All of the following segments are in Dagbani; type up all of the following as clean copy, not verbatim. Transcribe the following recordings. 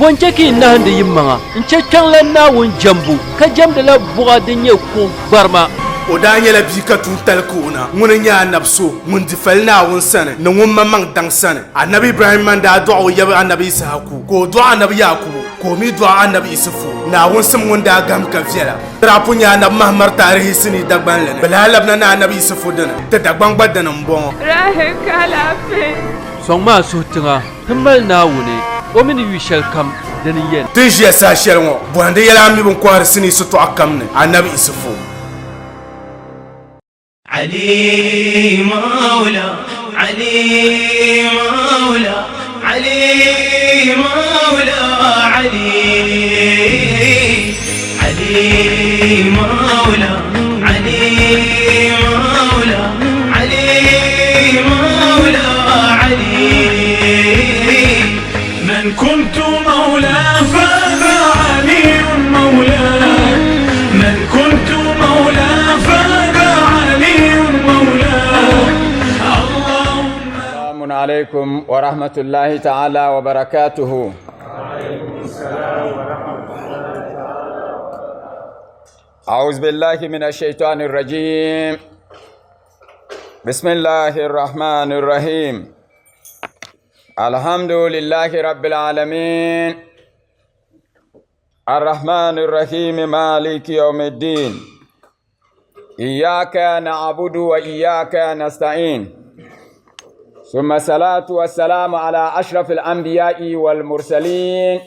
Bɔ n-chɛ ka yi nahindi yimaŋa n-chɛ kpiɔŋlan Naawuni jɛmbu, ka jɛmdila buɣa din nyɛ kuɣ gbarima? O daa nyɛla bia ka tuuntali ka o na. Ŋuni n-nyɛ anabi so ŋun di fali Naawuni sani ni ŋun maŋmaŋ daŋ sani. Anabi Ibrahimma n-daa dɔɣi o yab anabi Yisahaku, ka o dɔɣi anabi Yaakubu, ka o mi dɔɣi anabi Isufu. Naawuni sim ŋun daa gahim ka viɛla. Di daa pun nyɛ anabi Mahamar taarihi sinii Dagbanli ni. Bɛ lahi labina ni anabi Isufu dini, ti Dagbaŋ gba dini m-bɔŋɔ. Rahi ka alaafee. Sɔŋmi a suhu tiŋa ti mali Naawuni, o mi ni yu shɛlikam dini n-yɛn. Ti ni ʒiya saha shɛli ŋɔ, bɔhindi yɛla a mi bɛ ni kɔhiri sinii sitɔɣu kam ni, Anabi Isufu. Ali Maula Ali Maula Ali Maula Ali Ali Maula Ali Maula Ali Maula Ali من كنت مولاه فهذا علي مولاه من كنت مولاه فهذا علي مولاه اللهم السلام عليكم ورحمة الله تعالى وبركاته أعوذ بالله من الشيطان الرجيم بسم الله الرحمن الرحيم الحمد لله رب العالمين الرحمن الرحيم مالك يوم الدين إياك نعبد وإياك نستعين ثم الصلاة والسلام على أشرف الأنبياء والمرسلين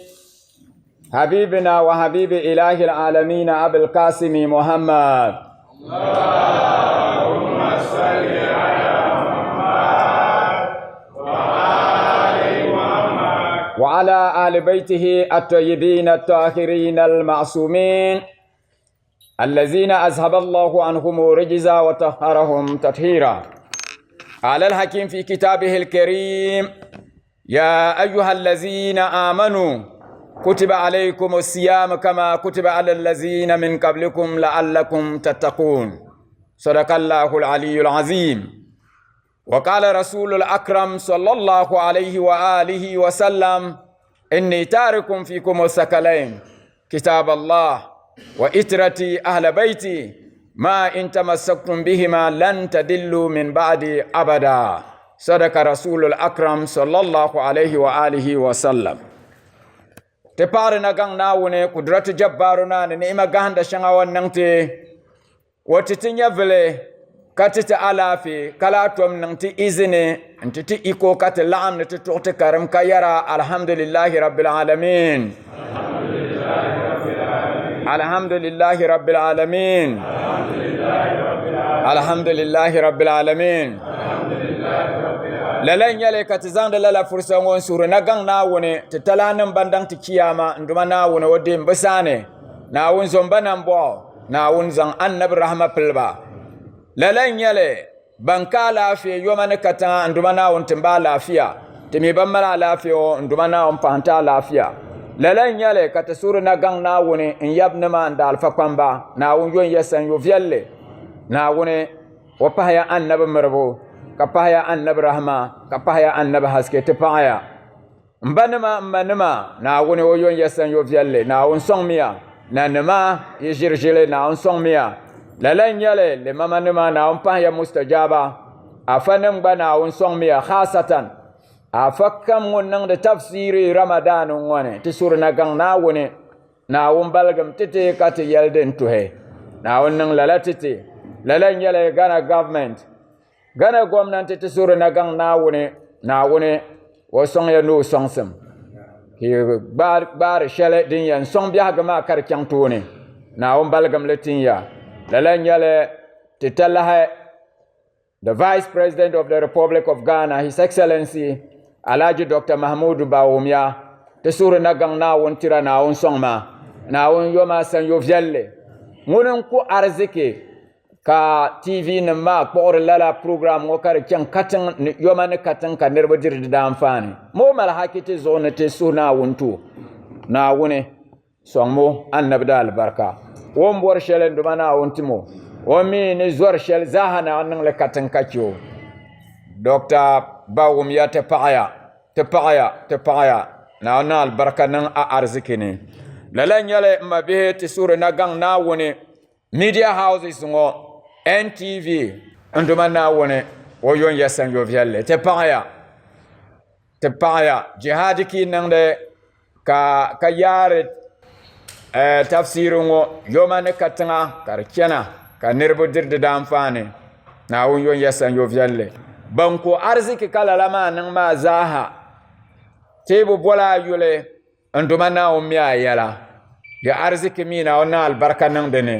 حبيبنا وحبيب إله العالمين أبي القاسم محمد اللهم صل على محمد وآل محمد وعلى آل بيته الطيبين الطاهرين المعصومين الذين أذهب الله عنهم رجزا وطهرهم تطهيرا قال الحكيم في كتابه الكريم يا أيها الذين آمنوا كتب عليكم الصيام كما كتب على الذين من قبلكم لعلكم تتقون صدق الله العلي العظيم وقال رسول الأكرم صلى الله عليه وآله وسلم إني تارك فيكم الثقلين كتاب الله وإترتي أهل بيتي ما إن تمسكتم بهما لن تدلوا من بعدي أبدا صدق رسول الأكرم صلى الله عليه وآله وسلم ti paɣiri na gaŋ Naawuni kudratu jabbaru na ni ni'ima gahinda shɛŋa o ni niŋ ti o ti ti nyɛvili ka ti ti alaafee ka lahi tom niŋ ti izini n-ti ti iko ka ti laɣim ni ti tuɣi ti karim ka yɛra alhamdulillahi rabbil alamin alhamdulillahi rabbil alamin alhamdulillahi rabbil alamin lala n-nyɛli ka ti zaŋdi lala fursa ŋɔ n-suhiri na gaŋ Naawuni ti talahinim ban daŋ ti chiyaama n-duma Naawuni o deem bɛ saani Naawuni zomba nambɔɣu Naawuni zaŋ annabi rahama pili ba. Lala n-nyɛ li, ban ka alaafee yoma ni katiŋa n Duuma Naawuni tim ba alaafia, ti mi ban mali alaafee ŋɔ n Duuma Naawuni pahi n-ti alaafia. Lala n-nyɛ li ka ti suhiri na gaŋ Naawuni n yabinima n daalifa kpamba, Naawuni yo n-ya sanyo viɛlli. Naawuni o pahiya annabi miribu, ka pahiya annabi rahama, ka pahiya annabi haske ti paɣiya. M banima, m manima, Naawuni o yo n-ya sanyo viɛlli, Naawuni sɔŋmiya. Nanima, yi ʒiri ʒili, Naawuni sɔŋmiya. Lala n-nyɛ li, limamanima, Naawuni pahiya mustajaaba. Afanim gba, Naawuni sɔŋmiya, khaasatan, afa kam ŋun niŋdi tafsiiri Ramadaan ŋɔ ni, ti suhiri na gaŋ Naawuni. Naawuni baligim ti ti ka ti yɛli din tuhi. Naawuni niŋ lala ti ti. Lala n-nyɛ li, Ghana government. Ghana gomnanti ti suhiri na gaŋ Naawuni, Naawuni o sɔŋya ni o sɔŋsim ka yi gbaari shɛli din yɛn sɔŋ biɛhigu maa ka di chaŋ tooni. Naawuni baligim li tin ya. Lala n-nyɛ li ti talahi the Vice President of the Republic of Ghana, His Excellency Alhaji Dr. Mahmudu Bawumia ti suhiri na gaŋ Naawuni tira Naawuni sɔŋ ma, Naawuni yo ma sanyo viɛlli. Ŋuni n-ku ariziki Ka TV nim maa kpuɣiri lala program ŋɔ ka di chaŋ katiŋ ni yoma ni katiŋ ka niriba diri di daanfaani. Mo mali haki ti zuɣu ni ti suhi Naawuni ti o. Naawuni sɔŋmi o annabi da alibarika. O ni bɔri shɛli n-duma Naawuni tim o. O mi ni zɔri shɛli zaaha Naawuni niŋ li katiŋ ka che o. Doctor Bawumia ti paɣiya, ti paɣiya, ti paɣiya. Naawuni niŋ alibarika niŋ a ariziki ni. Lala n nyɛli m ma bihi ti suhuri na gaŋ Naawuni media houses ŋɔ NTV n Duuma Naawuni o yon ya sanyo viɛlli ti paɣiya ti paɣiya jihadi ki niŋdi ka ka yaari tafsiri ŋɔ yoma ni katiŋa ka di chana ka niriba diri di daanfaani Naawuni yon ya sanyo viɛlli ban ku ariziki ka lala maa niŋ maa zaaha ti bi boli a yuli n Duuma Naawuni mi a yɛla di ariziki mi Naawuni niŋ alibarika niŋ di ni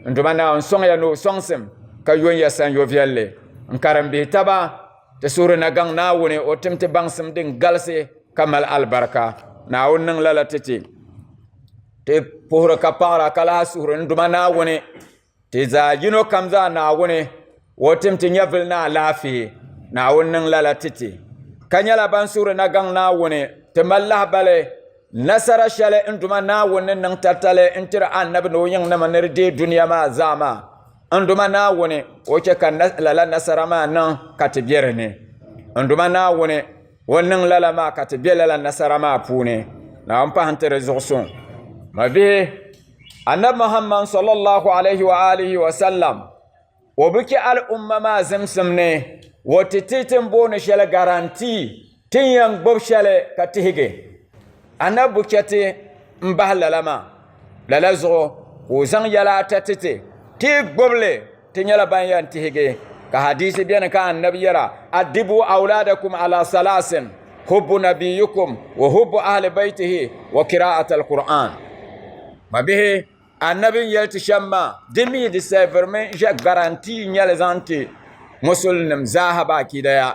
n Duuma Naawuni sɔŋya ni o sɔŋsim ka yon ya sanyo viɛlli n karim bihi taba ti suhuri na gaŋ Naawuni o tim ti baŋsim din galisi ka mali alibarika Naawuni niŋ lala ti ti ti puhiri ka paɣira ka lahi suhuri n Duuma Naawuni Ti zaa yino kam zaa Naawuni o tim ti nyɛvili ni alaafee. Naawuni niŋ lala ti ti, ka nyɛla ban suhuri na gaŋ Naawuni. Ti mali lahibali nasara shɛli n Duuma Naawuni ni niŋ taritali n-tiri Annabi ni o yiŋnima ni di deei dunia maa zaa maa. N Duuma Naawuni o chɛ ka lala nasara maa niŋ ka ti be di ni. N Duuma Naawuni o niŋ lala maa ka ti be lala nasara maa puuni. Naawuni pahi n-ti di zuɣusuŋ. Mabihi! Annabi Muhammad sallallahu alaihi wa alihi wa sallam o bi chɛ al'umma maa zimsim ni o ti ti ti ni booni shɛli garantii ti ni yɛn gbubi shɛli ka tihigi. Annabi bi chɛ ti n bahi lala maa. Lala zuɣu ka o zaŋ yɛla ata ti ti, ti yi gbubi li ti nyɛla ban yɛn tihigi. Ka hadiisi beni ka Annabi yɛra, Addibu awladakum ala salasin, hubbu nabiyyikum wa hubbu ahli baytihi wa qira'at al-Qur'an. Mabihi, Annabi n yɛli ti shɛm maa, di mi di sɛvirimi ʒe garantii nyɛli zaŋ ti musulinim zaaha baakidaya.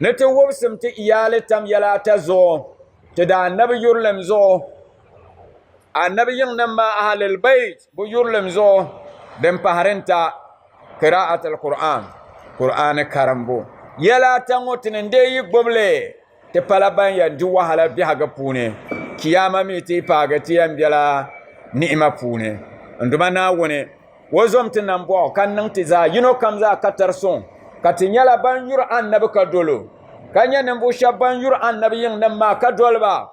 Ni ti wubsim ti iyaali tam yɛla ata zuɣu, ti da Annabi yurilim zuɣu, Annabi yiŋnim maa Ahlul Bayt bɛ yurilim zuɣu, din pahiri n-ta, Qira'at al-Qur'an, Qur'ani karimbu. Yɛla ata ŋɔ ti ni n-dee yi gbubi li, ti pala ban yɛn di wahala biɛhigu puuni, Chiyaama mi ti yi paagi ti yɛn bela ni'ima puuni. N Duuma Naawuni, O zom ti nambɔɣu ka niŋ ti zaa yino kam zaa katari suŋ, ka ti nyɛla ban yuri Annabi ka dol o, ka nyɛ ninvuɣ shɛba ban yuri Annabi yiŋnim maa ka doli ba,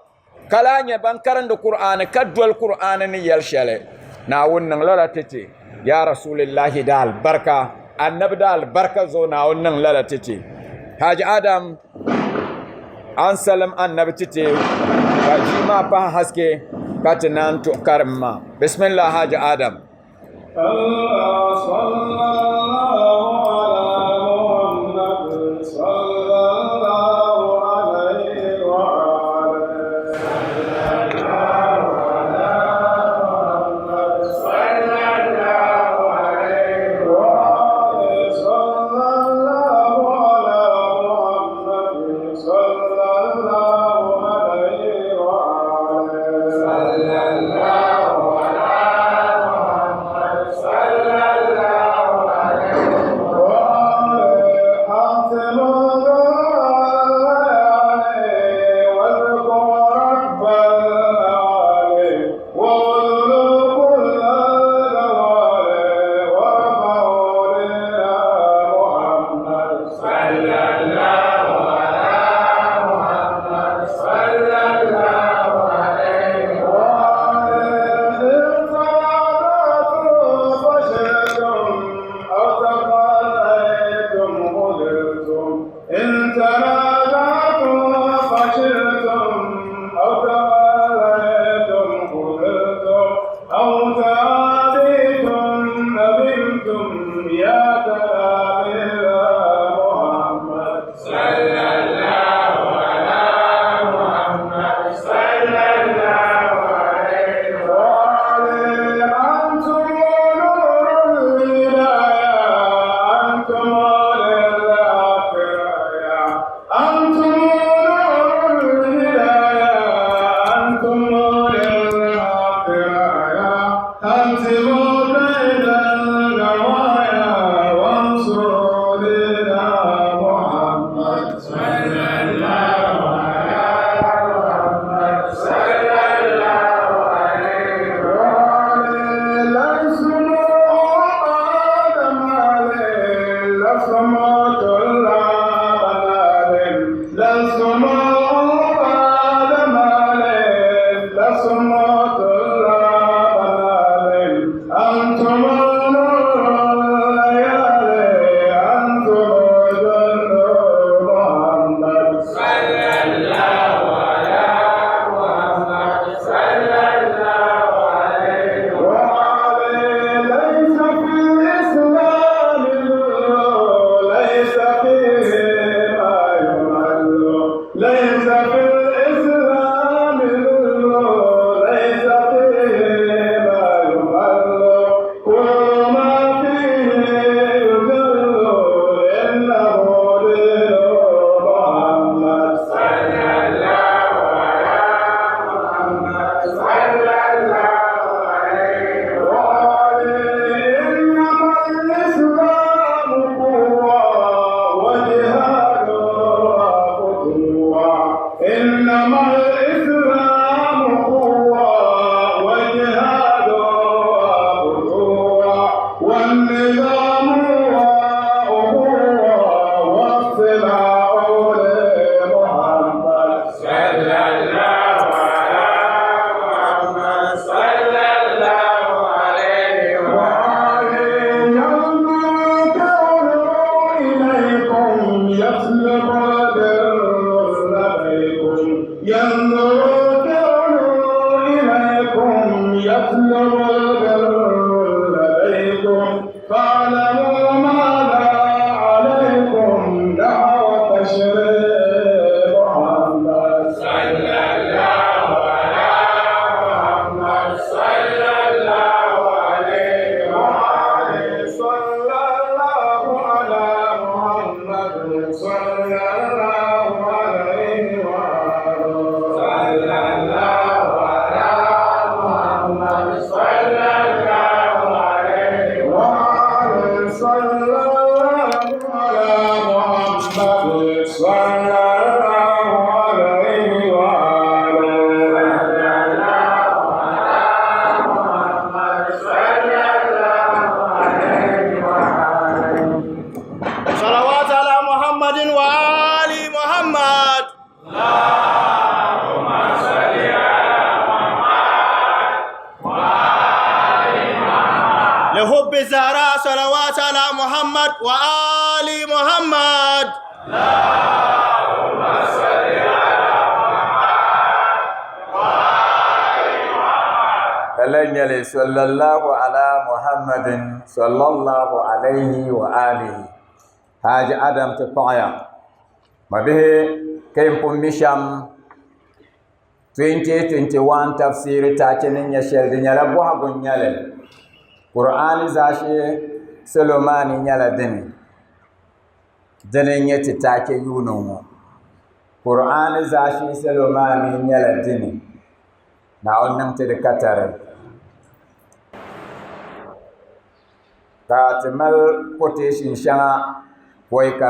ka lahi nyɛ ban karindi Kur'aani ka doli Kur'aani ni yɛli shɛli. Naawuni niŋ lala ti ti, Yaa Rasulillahi di alibarika, Annabi di alibarika zuɣu Naawuni niŋ lala ti ti. Haji Adam an salim Annabi ti ti ka ʒii maa pahi haske ka ti naan tuhi karim maa. Bismillah Haji Adam. لحب الزهراء صلوات على محمد وآل محمد. Lala nyɛli sallallahu ala Muhammadin sallallahu alayhi wa alihi. Haji Adam ti paɣaya. Mabihi ka yin pun mi shɛm 2021 tafsiri taachi ni nyɛ shɛli di nyɛla bɔhigu n-nyɛli. Qur'ani zaashee salo maa ni nyɛla dini. Dini n-nyɛ ti taachi yuuni ŋɔ. Qur'ani zaashee salo maa ni nyɛla dini. Naawuni niŋ ti di katari. Ka ti mali quotation shɛŋa pɔi ka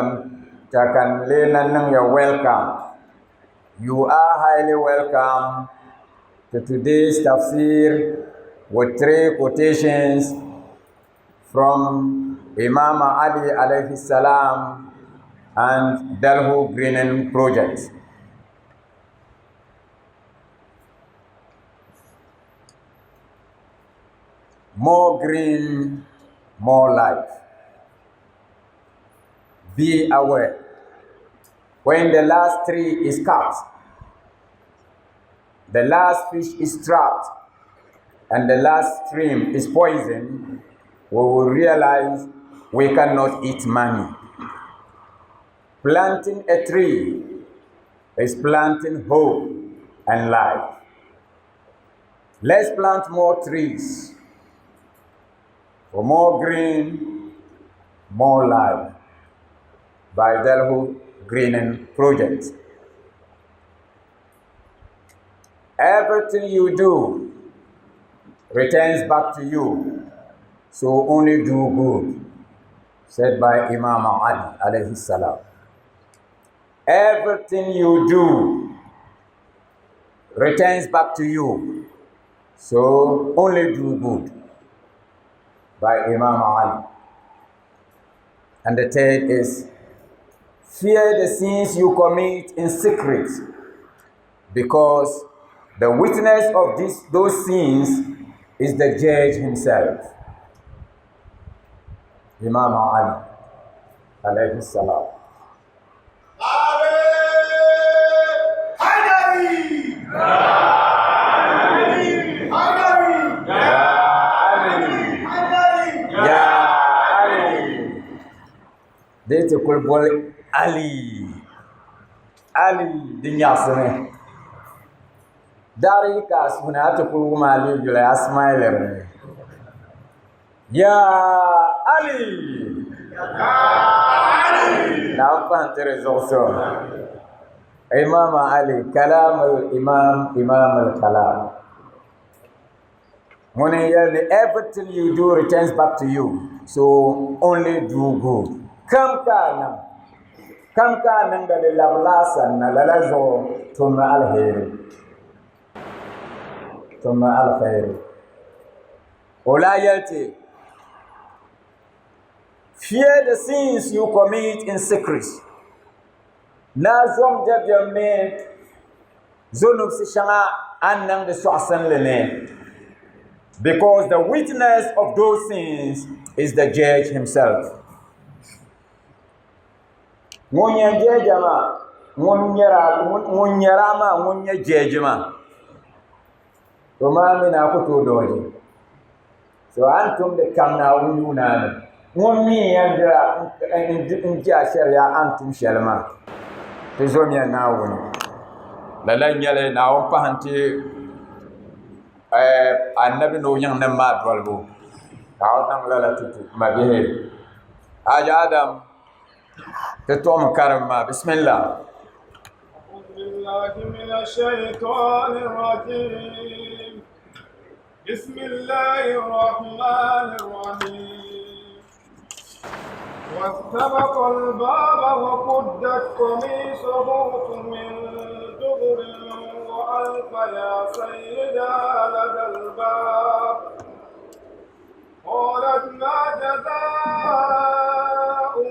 ka n lee na niŋ ya welcome. You are highly welcome to today's tafsir with three quotations from Imam Ali alayhi salam and Dalhu Greening Project. More green, more life. Be aware, when the last tree is cut, the last fish is trapped, and the last stream is poisoned, we will realize we cannot eat money. Planting a tree is planting hope and life. Let's plant more trees for more green, more life by Delhu Greening Project. Everything you do returns back to you, so only do good, said by Imam Ali alayhi salam. Everything you do returns back to you, so only do good, by Imam Ali. And the third is, fear the sins you commit in secret, because the witness of those sins is the judge himself. Imam Ali alayhi salam. Ya Ali. Di ti kuli boli Ali. Ali di nyaɣasimi. Dari yi ka a suhu ni a ti kuli wum Ali yuli a smilirimi. Ya Ali. Naawuni pahi n-ti di zuɣu so. Imam Ali, kalam al-imam, imam al-kalam. Ŋuni n-yɛli ni everything you do returns back to you, so only do good. Kam ka a niŋ, kam ka a niŋda di labila a sanna, lala zuɣu tummi aliheri. Tummi aliheri. O lahi yɛli ti, fear the sins you commit in secret. Naa zom dabiɛm ni zonubisi shɛŋa a ni niŋdi sɔɣisinli ni, because the witness of those sins is the judge himself. Ŋun yɛn jɛɛja maa, ŋun nyɛra maa, ŋun nyɛ jɛɛji maa, to maa mi na ku tooi dɔɔji. So a ni tumdi kam Naawuni yuuna a ni. Ŋun mi yɛn dira n-je a shɛriya a ni tum shɛli maa. Ti zomiya Naawuni. Lala n-nyɛ li Naawuni pahi nti Annabi ni o yiŋnim maa dolibu. Ka o niŋ lala ti ti mabihi. Haji Adam, ti tuɣimi karim maa. Bismillah. أعوذ بالله من الشيطان الرجيم. بسم الله الرحمن الرحيم. واستبق الباب وقدت قميصه من دبر وألف يا سيدها لدى الباب. قالت ما جزاء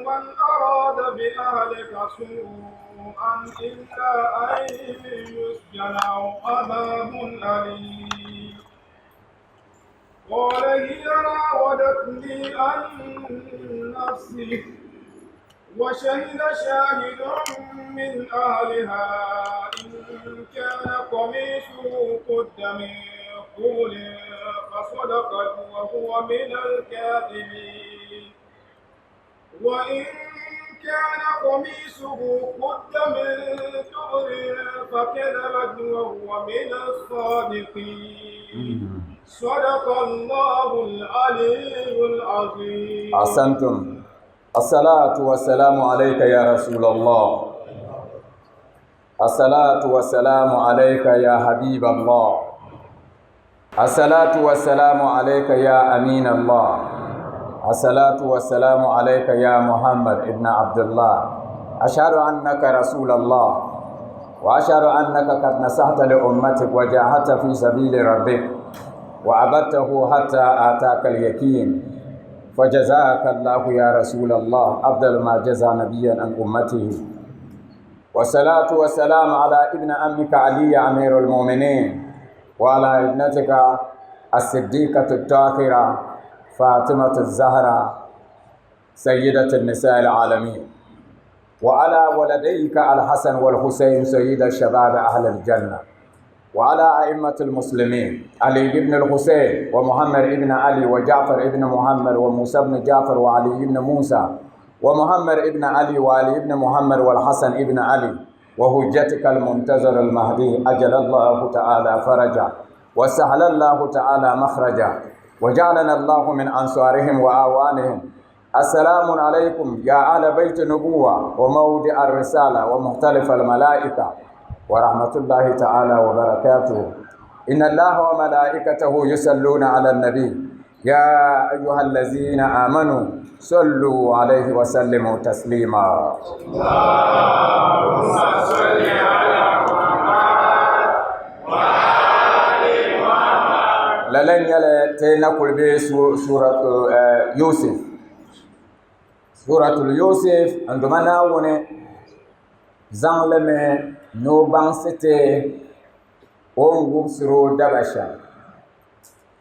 من أراد بأهلك سوءا إلا أن يسجن أو عذاب أليم. قال هي راودتني نفسه وشهد شاهد من أهلها إن كان قميصه قد من قبل فصدقت وهو من الكاذبين وإن كان قميصه قد من دبر فكذبت وهو من الصادقين صدق الله العلي العظيم أحسنتم الصلاة والسلام عليك يا رسول الله الصلاة والسلام عليك يا حبيب الله الصلاة والسلام عليك يا أمين الله الصلاة والسلام عليك يا محمد ابن عبد الله أشهد أنك رسول الله وأشهد أنك قد نصحت لأمتك وجاهدت في سبيل ربك وعبدته حتى آتاك اليقين فجزاك الله يا رسول الله أفضل ما جزى نبيا عن أمته والصلاة والسلام على ابن عمك علي أمير المؤمنين وعلى ابنتك الصديقة الطاهرة فاطمة الزهرة سيدة النساء العالمين وعلى ولديك الحسن والحسين سيد الشباب أهل الجنة وعلى أئمة المسلمين علي بن الحسين ومحمد بن علي وجعفر بن محمد وموسى بن جعفر وعلي بن موسى ومحمد بن علي وعلي بن محمد والحسن بن علي وهجتك المنتظر المهدي أجل الله تعالى فرجا وسهل الله تعالى مخرجا وجعلنا الله من أنصارهم وأعوانهم السلام عليكم يا أهل بيت النبوة وموضع الرسالة ومختلف الملائكة ورحمة الله تعالى وبركاته إن الله وملائكته يصلون على النبي يا أيها الذين آمنوا صلوا عليه وسلموا تسليما اللهم صل على محمد وآل محمد lala n-nyɛli ti na kuli be suuratu Yusuf suuratul Yusuf n Duuma Naawuni zaŋ li mi ni o baŋsi ti o ni wubisiri o daba shɛm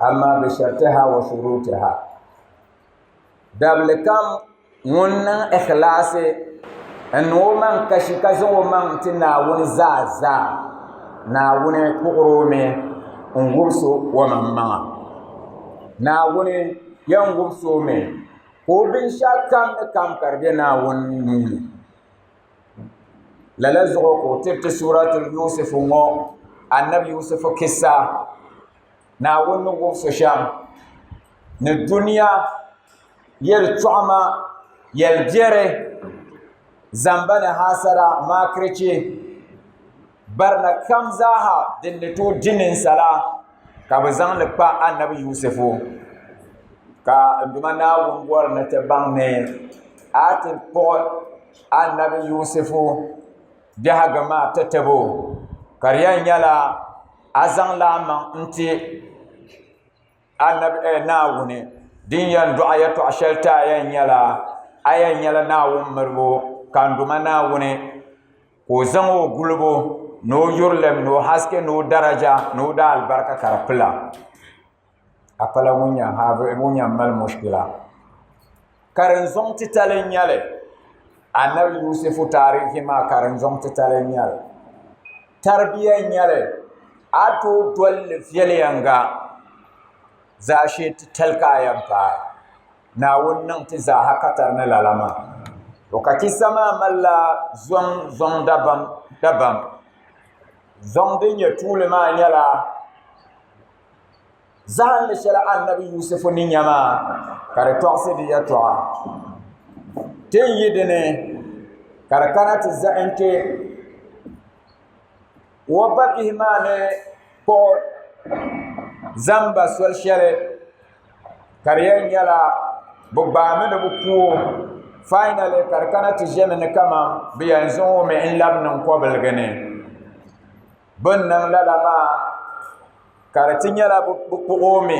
amaa bishartiha wa shurutiha dabili kam ŋun niŋ ikhlaasi n niŋ o maŋ kashi ka zaŋ o maŋ ti Naawuni zaa zaa Naawuni kpuɣiri o mi n wubisi o maŋmaŋa Naawuni yɛn wubisi o mi ka o binshɛɣu kam ni kam ka di be Naawuni nuu ni lala zuɣu ka o tiriti suuratul Yusuf ŋɔ anabi Yusufu kisa Naawuni ni wubisi shɛm ni dunia yɛltɔɣa yɛlibiɛri zamba ni haasada maakirichi barina kam zaaha din ni tooi di ninsala ka bi zaŋli kpa anabi Yusufu ka n Duuma Naawuni bɔri ni ti baŋ ni a ti kpuɣi anabi Yusufu biɛhigu maa ti tibo ka di yɛn nyɛla a zaŋla a maŋ n-ti anabi Naawuni din yɛn dɔɣi yɛltɔɣa shɛli ti a yɛn nyɛla a yɛn nyɛla Naawuni miribu ka n Duuma Naawuni ka o zaŋ o gulibu ni o yurilim ni o haske ni o daraja ni o daalibarika ka di pila a pala ŋun yɛn haavi ŋun yɛn mali mushkila karinzuŋ titali n nyɛli anabi yusufu taarihi maa karinzuŋ titali n nyɛli tarbiya n nyɛli a tooi dolli viɛnyɛlinga zaashee titali ka a yɛn paai naawuni niŋ ti zaaha ka tari ni lala maa to ka kisa maa malila zɔŋ zɔŋ dabam dabam zɔŋ din nyɛ tuuli maa nyɛla Zahinli shɛli Annabi Yusufu ni nya maa ka di tɔɣisi di yɛtɔɣa. Ti ni yi di ni ka di kana ti zahim ti o ba bihi maa ni kpuɣi zamba soli shɛli ka di yɛn nyɛla bɛ gbaami ni bɛ ku o finally ka di kana ti ʒɛmi ni kaman bɛ yɛn zaŋ o mi n-labi niŋ kɔbiligi ni. Bɛ ni niŋ lala maa ka di ti nyɛla bɛ kpuɣi o mi.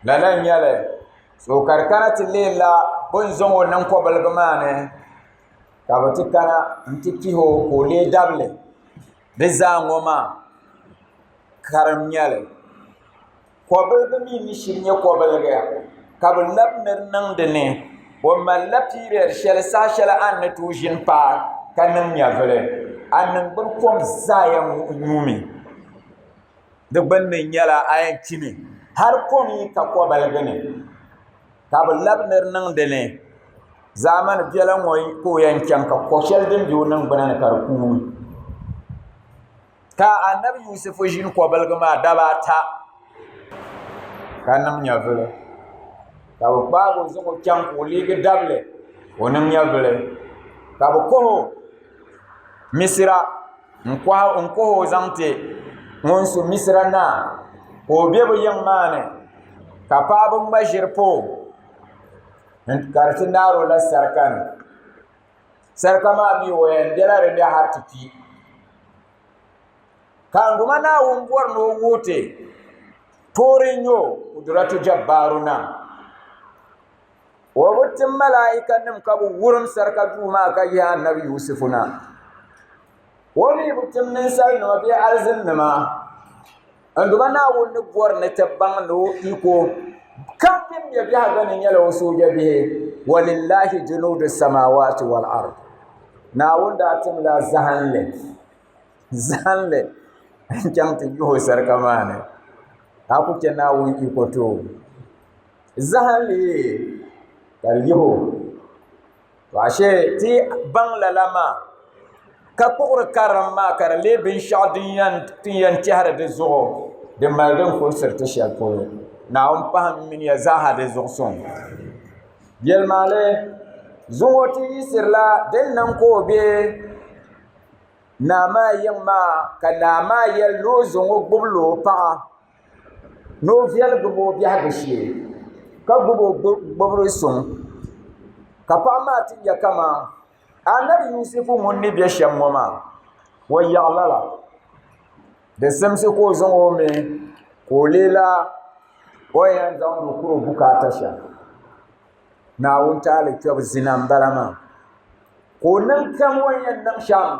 Lala n-nyɛ li. So ka di kana ti leela bɛ ni zaŋ o niŋ kɔbiligi maa ni. Ka bɛ ti kana nti pihi o ka o leei dabili. Di zaa ŋɔ maa karim nyɛli. Kɔbiligi mi ni shiri nyɛ kɔbiliga ka bɛ labi ni di niŋ di ni. O malila piiriyɛdi shɛli saha shɛli a ni ni tooi ʒini paai ka niŋ nyɛvili. A niŋgbuni kom zaa yɛn nyuumi. Di gbunni nyɛla a yɛn kpimi hali kom yi ka kɔbiligi ni ka bɛ labi ni di niŋ di ni. Zaamani biɛla ŋɔ ka o yɛn chaŋ ka ko shɛli din bɛ o niŋgbuna ni ka di kuui ka anabi Yusufu ʒini kɔbiligi maa daba ata ka niŋ nyɛvuli ka bi gbaagi o zaŋ o chaŋ ka o leegi dabili ka o niŋ nyɛvuli ka bi koho misira n kohi o zaŋ ti ŋun su misira naa ka o bɛ bi yiŋ maa ni ka paɣaba ŋma ʒiri pa o ka di ti naari o la sarika ni sarika maa mii o yɛn bɛla dinni hali ti kpi ka n Duuma Naawuni bɔri ni o wuhi ti toori n nyɛ o kuduratu jabbaaru na o bi tim malaika nim ka bi wurim sarika duu maa ka yihi anabi Yusufu na o mii bi tim ninsal nima bee alizin nima N Duuma Naawuni ni bɔri ni ti baŋ ni o iko kam din be biɛhigu ni nyɛla o sooja bihi, Walillahi junuudu samaawaati wal ard. Naawuni daa timla zahinli, zahinli n-chaŋ ti yihi o sarika maa ni. A ku chɛ Naawuni iko ti o. Zahinli ka di yihi o. To ashe ti baŋ lala maa ka kpuɣiri karim maa ka di leei binshɛɣu din yɛn tɛhiri di zuɣu din mali din kurisiri ti shɛli polo. Naawuni pahim m mini ya zaaha di zuɣu suŋ. Yɛlimaŋli, zuŋɔ ti yiɣisirila din niŋ ka o be naa maa yiŋ maa ka naa maa yɛli ni o zaŋ o gbubila o paɣa ni o viɛligi o biɛhigu shee ka gbubi o gbubiri suŋ ka paɣa maa ti nya kaman Anabi Yusufu ŋun ni be shɛm ŋɔ maa o yaɣi lala di simsi ka o zaŋ o mi ka o leela o ni yɛn zaŋdi o kuri o bukaata shɛm Naawuni taali kpɛbu zina m-bala maa ka o niŋ kam o ni yɛn niŋ shɛm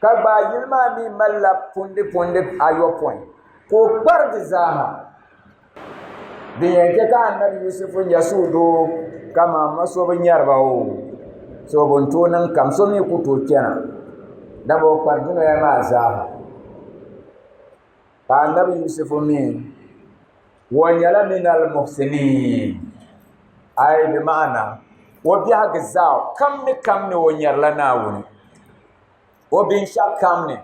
ka gbaai yili maa mi malila pundi pundi ayopɔin ka o kpari di zaaha din yɛn chɛ ka anabi Yusufu nya suhudoo kaman ma so bi nyari ba o so bi ni tooi niŋ kam so mi ku tooi kpɛna dama o kpari dunoya maa zaaha ka anabi Yusufu mi o nyɛla minal muhsinin ai bi maana o biɛhigu zaa kam ni kam ni o nyarila Naawuni o binshɛɣu kam ni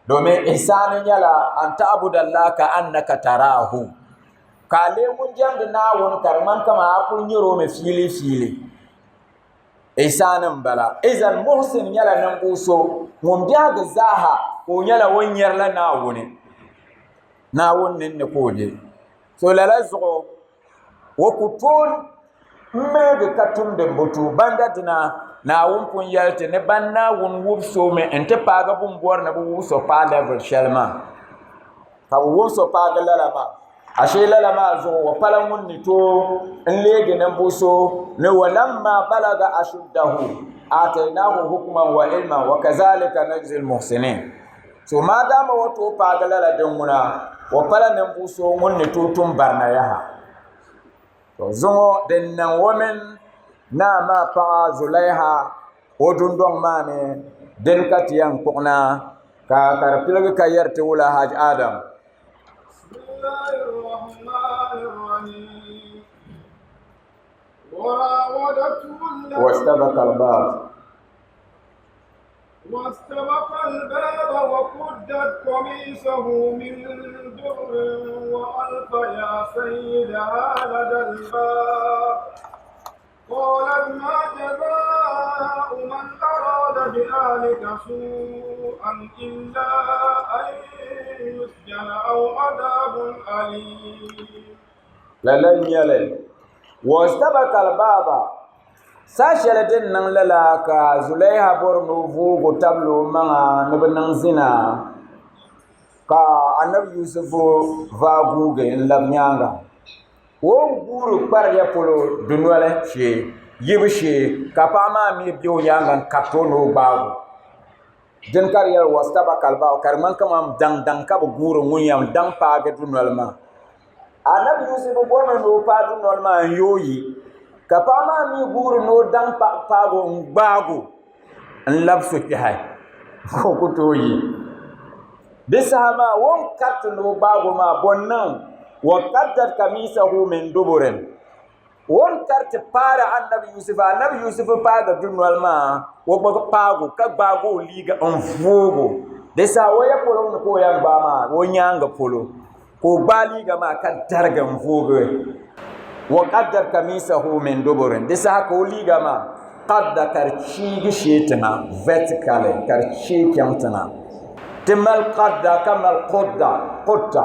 domin ihsaani nyɛla an ta'budallaha ka annaka tarahu ka a lee ŋun jɛmdi Naawuni ka di ŋmani kaman a kuli nyɛri o mi fiili fiili ihsaani n bala izan muhsin nyɛla ninvuɣu so ŋun biɛhigu zaaha ka o nyɛla o ni nyɛrila Naawuni Naawuni ninni ka o be so lala zuɣu o ku tooi miligi ka tumdi m bi tuhi banda dina Naawuni pun yɛli ti ni ban Naawuni wubi so mi n-ti paagi bɛ ni bɔri ni bɛ wubi so paai level shɛli maa ka bɛ wubi so paagi lala maa ashee lala maa zuɣu o pala ŋun ni tooi n leegi ninvuɣ so ni walamma balaga ashuddahu atainahu hukman wa ilman wa kazalika najzil muhsinin so maadama o tooi paagi lala din ŋuna o pala ninvuɣ so ŋun ni tooi tum barina yaha to zuŋɔ din niŋ o mini naa maa paɣa Zulaiha o dundɔŋ maa ni dini ka ti yɛn kpuɣina ka ka di piligi ka yɛri ti wula Hajj Adam. واستبق الباب واستبق الباب وقدت قميصه من دبر وألف يا سيدها لدى الباب قالت ما جزاء من أراد بأهلك سوءا إلا أن يسجن أو عذاب أليم lala n-nyɛ li wastabaka albaaba Saha shɛli din niŋ lala ka Zulaiha bɔri ni o voogi o tabili o maŋa ni bi niŋ zina ka anabi Yusufu vaai guugi n labi nyaanga o ni guuri kpariya polo dunoli shee Yibu shee ka paɣa maa mi bɛ o nyaanga n kariti o ni o gbaago dini ka di yɛli wastabaka albaab ka di ŋmani kamani daŋ daŋ ka bi guuri ŋun yɛn daŋ paagi dunoli maa anabi Yusufu borimi ni o paai dunoli maa n yooi yi ka paɣa maa mi guuri ni o daŋ paago n gbaago n labisi o kpɛhi ka o ku tooi yi di saha maa o ni kariti ni o gbaago maa bo n niŋ wa qaddat kamisahu min duburin o ni kariti paari anabi Yusufu anabi Yusufu paagi dunoli maa o gba paago ka gbaagi o liiga n voogo di saha o ya polo ni ka o yɛn gbaai maa o nyaangi polo ka o gbaai liiga maa ka darigi n voogi wa qaddat kamisahu min duburin di saha ka o liiga maa qadda ka di chiigi shee tiŋa vertically ka di chee chaŋ tiŋa ti mali qadda ka mali qudda qutta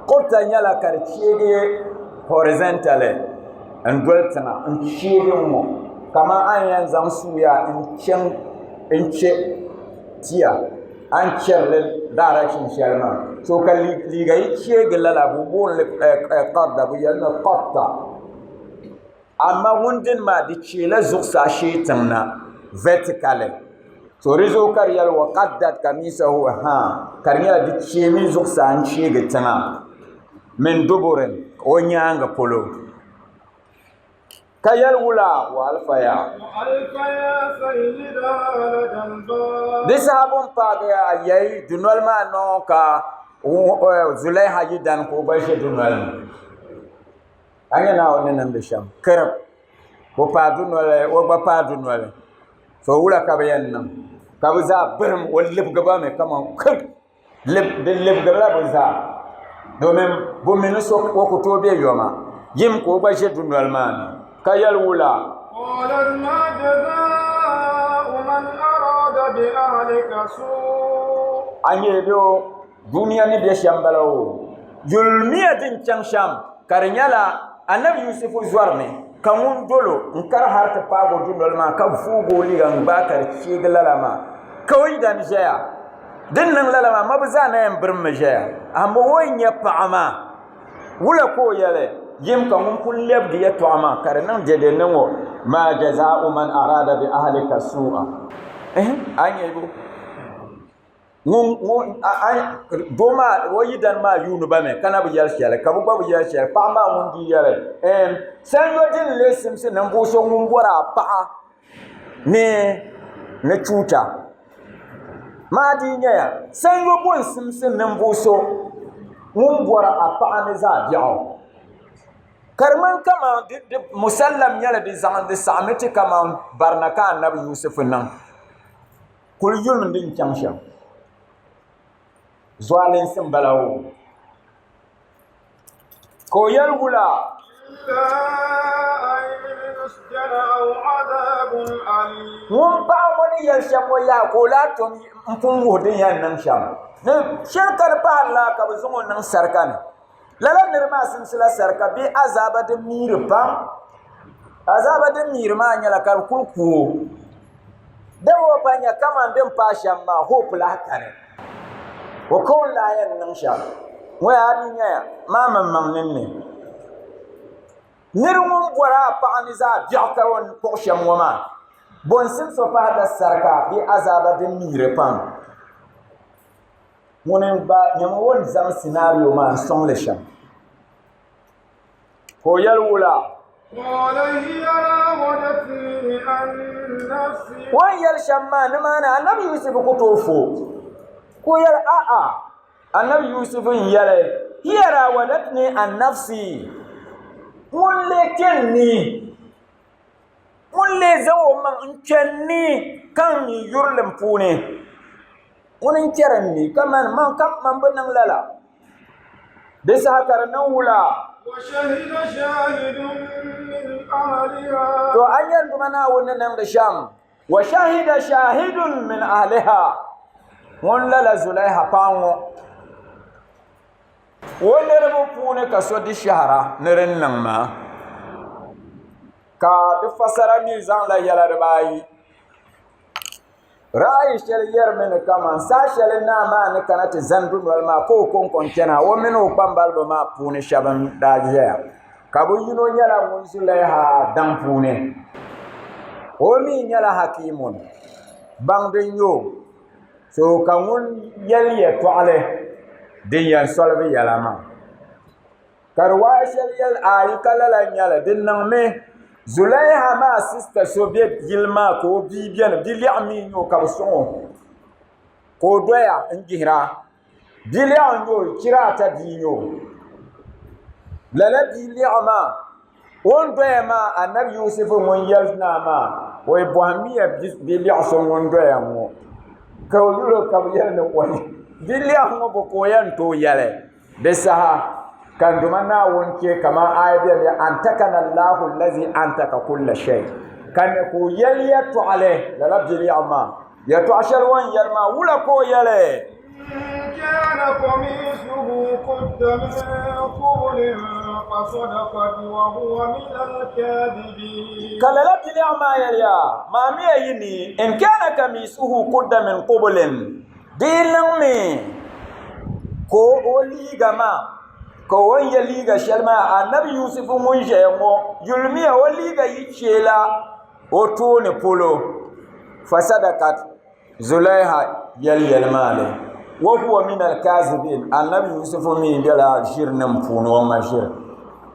qutta nyɛla ka di cheegi horizontally n doli tiŋa n cheegi n ŋɔ kamani a ni yɛn zaŋ suuya n chɛ tia a ni chɛrili direction shɛli maa so ka liiga yi cheegi lala bi booni li qadda bi yɛlimi qatta amaa ŋun dini maa di cheela zuɣusaa shee tiŋ na vertically so di zuɣu ka di yɛli wa qaddat kamisahu ha ka di nyɛla di cheemi zuɣusaa n cheegi tiŋa min duburin o nyaangi polo ka yɛli wula wa alfaya di saha bɛ ni paagi a yayi dunoli maa noo ka Zulaiha yi dani ka o gba ʒe dunoli ni a nya Naawuni ni niŋdi shɛm kirib o paai dunoli o gba paai dunoli to wula ka bɛ yɛn niŋ ka bɛ zaa birim o libigi ba mi kaman kirib Di libigirila bɛ zaa domin bɛ mi ni so o ku tooi be yoma yim ka o gba ʒe dunoli maa ni ka yɛli wula? A nyɛ bɛ o dunia ni be shɛm bala o yulimiya din chaŋ shɛm ka di nyɛla Anabi Yusufu zɔrimi ka ŋun dol o n-kari hal ti paag o dunoli maa ka vuug o liiga n-gbaai ka di cheegi lala maa ka o yidan ʒɛya. Din niŋ lala maa ma bi zaa na yɛn birimmi ʒɛya amaa o yi nya paɣa maa wula ka o yɛli yim ka ŋun pun lɛbigi yɛtɔɣa maa ka di niŋ dɛdɛ ni ŋɔ maa jazaa'u man arada bi ahlika su'a a nyɛ doo maa o yidana maa yuuni ba mi ka na bi yɛli shɛli ka bi gba bi yɛli shɛli paɣa maa ŋun dii yɛli sanyo din lee simsi ninvuɣu so ŋun bɔri a paɣa ni ni chuuta maa dii nyɛya sanyo bo n simsi ninvuɣu so ŋun bɔri a paɣa ni zaɣ biɛɣu ka di ŋmani kamani musallam nyɛla di zaŋ di saɣami ti kamani barina ka anabi Yusufu niŋ kuli yulimi din chaŋ shɛm zualinsi n bala o ka o yɛli wula ŋun paɣa ŋɔ ni yɛli shɛm ŋɔ yaha ka o lahi tom n pun wuhi din yɛn niŋ shɛm shɛli ka di pahari la ka bi zaŋ o niŋ sarika ni lala niri maa simsila sarika bee azaaba din miiri pam azaaba din miiri maa nyɛla ka di kuli ku o dama o pa nya kaman din paai shɛm maa hope lahi kani o ka o ni lahi yɛn niŋ shɛm ŋɔ yaa di nyɛya maa maŋmaŋ ninni nir ŋun bɔri a paɣa ni zaɣ biɛɣu ka o ni kpuɣi shɛm ŋɔ maa bɔ n-simsi o pahirila sarika bee azaaba din miiri pam ŋuni n-gba nyama o ni zaŋ scenario maa n-sɔŋ li shɛm ka o yɛli wula o ni yɛli shɛm maa nimaani anabi Yusufu ku tooi fo ka o yɛli a'a anabi Yusufu n yɛli hiya raawadatni an nafsi ŋun lee kpe n ni ŋun lee zaŋ o maŋ n kpe n ni ka n mi yurilim puuni ŋuni n kpɛri n ni ka man man bi niŋ lala Di saha ka di niŋ wula? To a nya n Duuma Naawuni ni niŋdi shɛm. Wa shahida shahidun min ahliha. Ŋun lala Zulaiha paɣa ŋɔ. O niriba puuni ka so di shɛhira ni din niŋ maa. Ka di fasara mi zaŋla yɛla dibaayi. Ra'ayi shɛli yɛrimi ni kaman saha shɛli naa maa ni kana ti zani dunoli maa ka o kɔŋko n-chana o mini o kpambaliba maa puuni shɛba n-daa ʒɛya ka bɛ yino nyɛla ŋun Zulaiha daŋ puuni. O mi nyɛla hakimun, baŋdi n-nyɛ o. So ka ŋun yɛli yɛtɔɣili din yɛn solvi yɛla maa. Ka riwaaya shɛli yɛli ayi ka lala n-nyɛli di niŋmi Zulaiha maa sista so be yili maa ka o bia beni bilɛɣu mi n-nyɛ o ka bɛ sɔŋ o ka o doya n-gbihira bilɛɣu n-nyɛ o chira ata bia n-nyɛ o lala bilɛɣu maa o ni doya maa anabi Yusufu ŋun yɛli naa maa o yi bɔhimmiya bilɛɣu so ŋun doya ŋɔ ka o yuli o ka bɛ yɛli ni o bilɛɣu ŋɔ bo ka o yɛn tooi yɛli Di saha ka n Duuma Naawuni chɛ kaman aaya beni ni antakana Allahu allazi antaka kulla shay, ka ni ka o yɛli yɛtɔɣili lala biliɛɣu maa, yɛtɔɣ shɛli o ni yɛli maa, wula ka o yɛli? إن كان قميصه قد من قبل فصدقت وهو من الكاذبين. Ka lala biliɛɣu maa yɛliya, Maamiya yi ni, in kana kamisuhu qudda min qubulin, Di yi niŋmi ka o liiga maa, ka o ni ye liiga shɛli maa, Anabi Yusufu ŋun ʒɛya ŋɔ, yulimiya o liiga yi cheela o tooni polo, fasadakat Zulaiha yɛli yɛlimaŋli, wa huwa min alkazibin, Anabi Yusufu mi bela ʒirinim puuni, o ŋma ʒiri.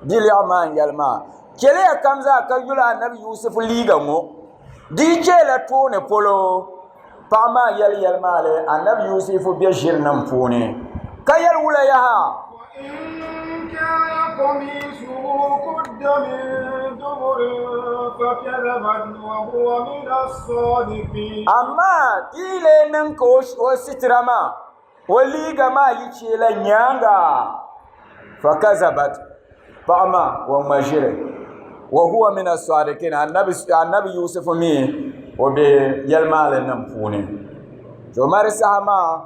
Di lɛɣu maa n-yɛli maa, chɛliya kam zaa ka yuli Anabi Yusufu liiga ŋɔ, di yi cheela tooni polo, Paɣa maa yɛli yɛlimaŋli, Annabi Yusifu be ʒirinim puuni, ka yɛli wula yaha? وإن كان قميصه قد من دبر فكذبت وهو من الصادقين. Amaa di yi lee niŋ ka o sitira maa, o liiga maa yi cheela nyaaŋa, fakazabat, paɣa maa o ŋma ʒiri, wa huwa min asadikin, annabi Yusufu mi o be yɛlimaŋli nim puuni. To mari saha maa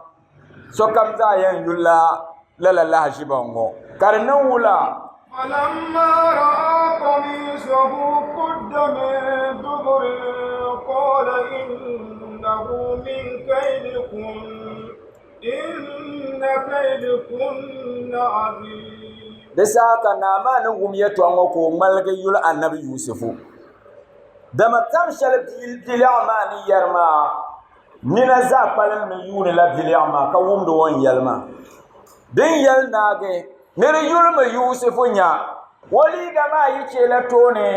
sokam zaa yɛn yulila lala lahaʒiba ŋɔ ka di niŋ wula? فلما رأى قميصه قد من دبر قال إنه من كيدكن إن كيدكن عظيم. Di saha ka naa maa ni wum yɛtɔɣa ŋɔ ka o ŋmaligi yuli Anabi Yusufu, dama tam shɛli biliɛɣu maa ni yɛri maa nina zaa kpalimmi yuunila biliɛɣu maa ka wumdi o ni yɛli maa. Din yɛli naagi ni di yulimi Yusufu nya o liiga maa yi cheela tooni.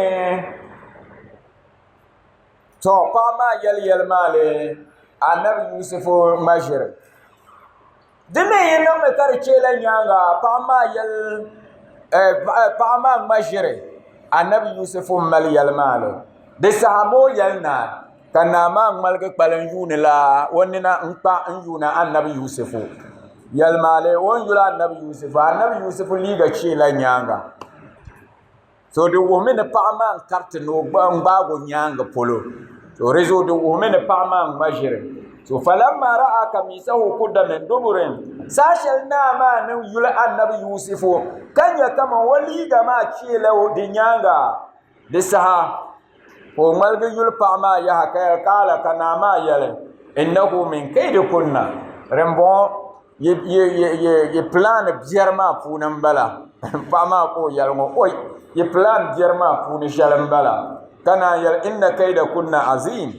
Tɔ! Paɣa maa yɛli yɛlimaŋli Anabi Yusufu ŋma ʒiri. Di mi yi niŋmi ka di cheela nyaaŋa, paɣa maa yɛli, paɣa maa ŋma ʒiri Anabi Yusufu m-mali yɛlimaŋli. Di saha ma o yɛli naa, ka naa maa ŋmaligi kpalim yuuni la o nina n-kpa n-yuuni Anabi Yusufu. Yɛlimaŋli, o ni yuli Anabi Yusufu, Anabi Yusufu liiga cheela nyaaŋa. So di wuhimi ni paɣa maa n kariti ni o gbaagi o nyaangi polo. So di zuɣu di wuhimi ni paɣa maa n ŋma ʒiri. So falamma ra'a kamisahu kudda min duburin, saha shɛli naa maa ni yuli Annabi Yusufu ka nya kaman o liiga maa cheela o di nyaanga, di saha ka o ŋmaligi yuli paɣa maa yaha ka yɛli, Kaala, ka naa maa yɛli, innahu min kaydikunna, dimbɔŋɔ yi plan biɛri maa puuni n bala paɣa maa ka o yɛli ŋɔ oi yi plan biɛri maa puuni shɛli n bala ka naan yɛli inna kaida kunna azim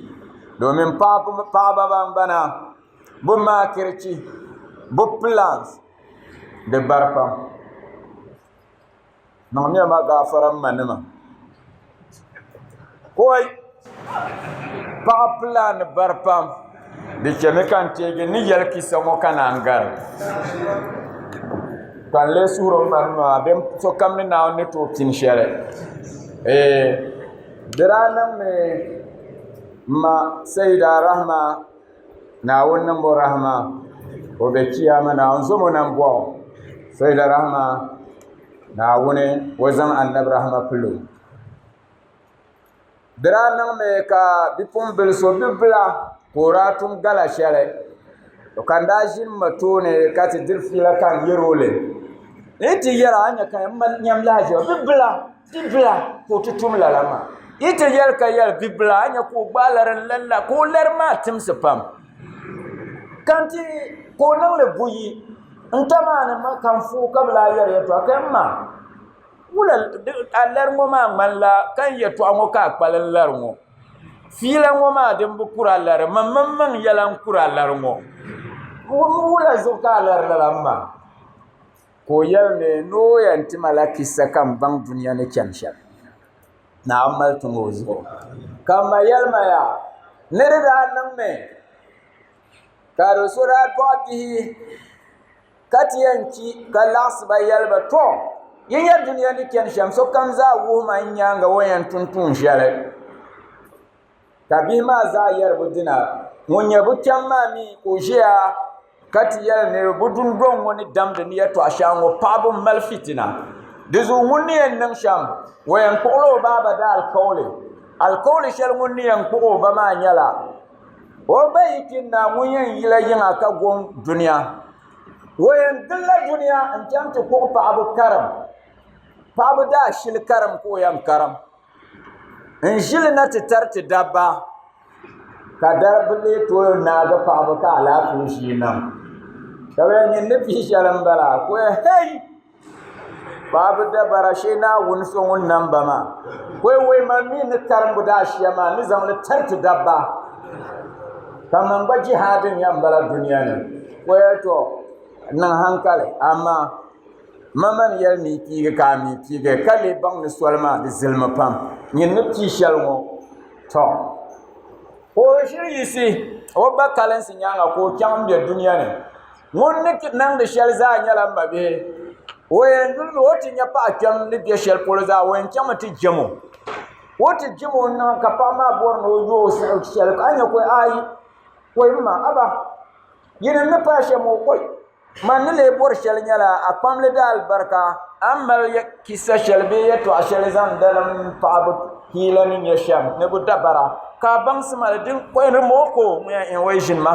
domin paɣaba ban bana bi maakirichi bi plans di bari pam Niŋmiya ma gaafara m manima. Koi paɣa pilaani bari pam di chɛmi ka n teegi n ni yɛli kisa ŋɔ ka naan gari ka n lee suhuri m manima din sokam ni Naawuni ni tooi pini shɛli di daa niŋmi m ma Saida Rahma Naawuni niŋ o rahama o be chiyaama Naawuni zom o nambɔɣu Sayyida Rahma Naawuni o zaŋ Annabi rahama pili o. Di daa niŋmi ka bipuɣimbila so bibila ka o daa tum gala shɛli ka n daa ʒini m ma tooni ka ti diri fiila ka n yɛri o li. N yi ti yɛra a ni nya ka m ma nyam lahiʒiba bibila bibila ka o ti tum lala maa. Yi ti yɛli ka yɛli bibila a ni nya ka o gbaai lari n-lari la ka o lari maa timsi pam ka n ti ka o niŋ li buyi n tamaani ma ka n fuui ka bi lahi yɛri yɛltɔɣa ka n ma wula a lari ŋɔ maa ŋmanila ka n yɛltɔɣa ŋɔ ka a kpalim lari ŋɔ. Fiila ŋɔ maa din bi kuri a lari, man maŋmaŋ yɛla n-kuri a lari ŋɔ. Wula zuɣu ka a lari lala m ma? Ka o yɛli ni ni o yɛn ti ma la kisa ka m baŋ dunia ni chani shɛm. Naawuni mali ti ŋɔ o zuɣu. Ka m ma yɛli ma yaa, ni di daa niŋmi ka do so daa dɔɣi bihi ka ti yɛn kpi ka laɣisi ba yɛli ba, Tɔ! Yi nya dunia ni chani shɛm, sokam zaa wuhi ma n nyaaŋa o ni yɛn tum tuun shɛli. Ka bihi maa zaa yɛri bɛ dina. Ŋun nyɛ bɛ kpɛm maa mi ka o ʒiya ka ti yɛli ni bɛ dundɔŋ ŋɔ ni damdi ni yɛtɔɣ shɛŋa ŋɔ paɣiba m-mali fitina. Di zuɣu ŋun ni yɛn niŋ shɛm, o yɛn kpuɣila o baaba daalikauli. Alikauli shɛli ŋun ni yɛn kpuɣi o ba maa nyɛla, O ba yi kpi n-na ŋun yɛn yila yiŋa ka goŋ dunia. O yɛn gilila dunia n-chaŋ ti kpuɣi paɣiba karim. Paɣiba daashili karim ka o yɛn karim n-ʒili na ti tari ti dabba ka dabba lee tooi naagi paɣiba ka alaafee ʒii niŋ. Ka bɛ yɛn nyin ni pii shɛli m-bala ka o yɛli hei! Paɣaba dabara shee Naawuni so ŋun nam ba maa koi woi man mi ni karimbu daashiya maa ni zaŋli tariti dabba ka man gba jihaadi n yɛn bala duniya ni o yɛli to niŋ hankali amaa mama ni yɛli ni yi piigi ka a mi piigi ka lee baŋ ni soli maa di zilimi pam nyin ni pii shɛli ŋɔ to ka o ʒiri yiɣisi o ba kalinsi nyaanga ka o chaŋ n bɛ duniya ni Ŋun ni ti niŋdi shɛli zaa nyɛla m mabihi. O yɛn yulimi o ti nya paɣa kpɛm ni be shɛli polo zaa, o yɛn chaŋmi ti jɛm o. O ti jɛm o niŋ ka paɣa maa bɔri ni o yo o siɣi shɛli ka a nya ka o aai kɔi m ma aba yinim ni paai shɛm o kɔi man ni lee bɔri shɛli nyɛla a kpamli di alibarika a ni mali kisa shɛli bee yɛtɔɣa shɛli zaŋ dalim paɣaba fiila ni nyɛ shɛm ni bɛ dabara ka a baŋsi ma li din kɔi di mooi ka o ŋun yɛn o yi ʒini ma.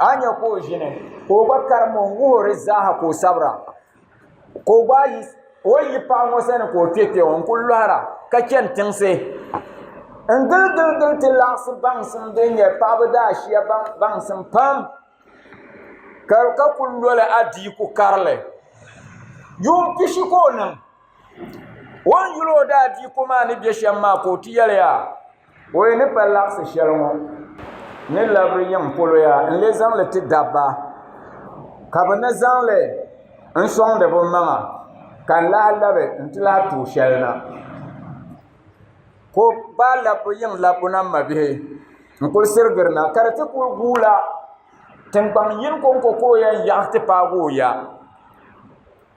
A ni nya ka o ʒini ka o gba karim o n-wuhiri zaaha ka o sabira ka o gba o yi paɣa ŋɔ sani ka o kpe kpe ŋɔ n-kuli lɔhira ka chani tiŋsi n-gili gili gili ti laɣisi baŋsim din nyɛ paɣaba daashiya baŋsim pam ka kuli loli adiiku karili yuun pishi ka o niŋ. O ni yuli o daadiiku maa ni be shɛm maa ka o ti yɛli ya, O yi ni pa laɣisi shɛli ŋɔ ni labiri yiŋ polo ya n-lee zaŋ li ti dabba ka bɛ ni zaŋ li n-sɔŋdi bɛ maŋa ka n lahi labi nti lahi tooi shɛli na. Ka o gbaai labbu yiŋ labbu na m mabihi n-kuli sirigirina ka di ti kuli guula tiŋgbaŋ yini kɔŋko ka o yɛn yaɣi ti paagi o ya.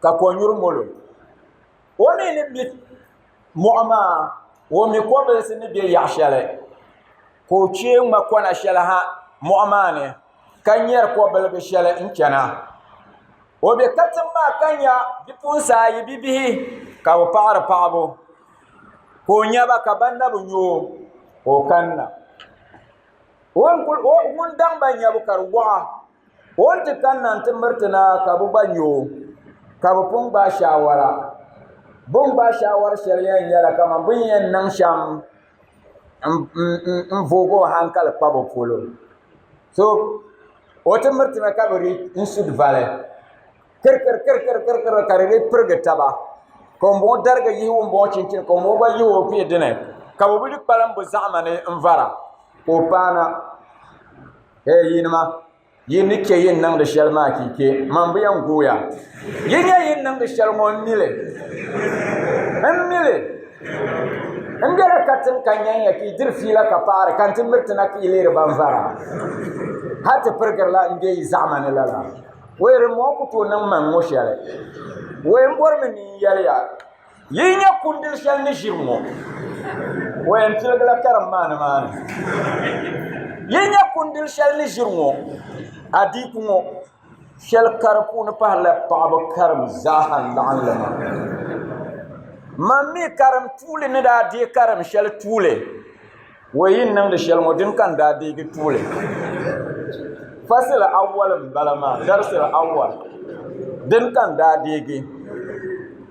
Ka konyuri molo. O mi ni mi mɔɣu maa, o mi kobilisi ni be yaɣ shɛli, ka o chee ŋma kɔna shɛli ha mɔɣu maa ni, ka nyari kobiligi shɛli n-chana. O be katiŋ maa ka nya bipuɣinsi ayi bibihi ka bɛ paɣiri paɣibu, ka o nya ba ka ban na bi nya o, ka o kanna. Ŋun daŋ ba nyabu ka di wɔɣa. O ni ti kanna nti miri ti na ka bɛ gba nya o, ka bɛ pun gbaai shaawara. Bɛ ni gbaai shaawara shɛli yɛn nyɛla kaman bɛ ni yɛn niŋ shɛm n-vooi o haŋkali kpa bɛ polo. So o ti miri ti na ka bɛ di n-su di vali kirikirikirikiri ka di dii pirigi taba ka ŋumbɔŋɔ darigi yihi ŋumbɔŋɔ chinchini ka ŋumbɔŋɔ gba yihi o kpee dini ka bɛ bi di kpalim bɛ zaɣima ni n-vara ka o paana. Hey yinima, yi ni chɛ yi ni niŋdi shɛli maa ka yi chɛ, man bi yɛn gooya. Yi nya yi ni niŋdi shɛli ŋɔ m-mi li, m mi li. M bela katiŋ ka nyan ya ka yi diri fiila ka paɣiri ka n ti miri ti na ka yi leeri ban vara. Hal ti pirigirila m be yi zaɣima ni lala. Wei di mɔɣu ku tooi niŋ man ŋɔ shɛli. Wei m bɔrimi ni n yɛli ya. Yi nya kundili shɛli ni ʒiri ŋɔ, o yɛn piligila karim maa nimaani. Yi nya kundili shɛli ni ʒiri ŋɔ, adiiku ŋɔ, shɛli ka di puuni pahirila paɣaba karim zaaha n-laɣim li maa. Man mi karim tuuli ni daa deei karim shɛli tuuli, o yi niŋdi shɛli ŋɔ dini ka n daa deegi tuuli. Fasili awal m-bala maa, darsili awal, dini ka n daa deegi.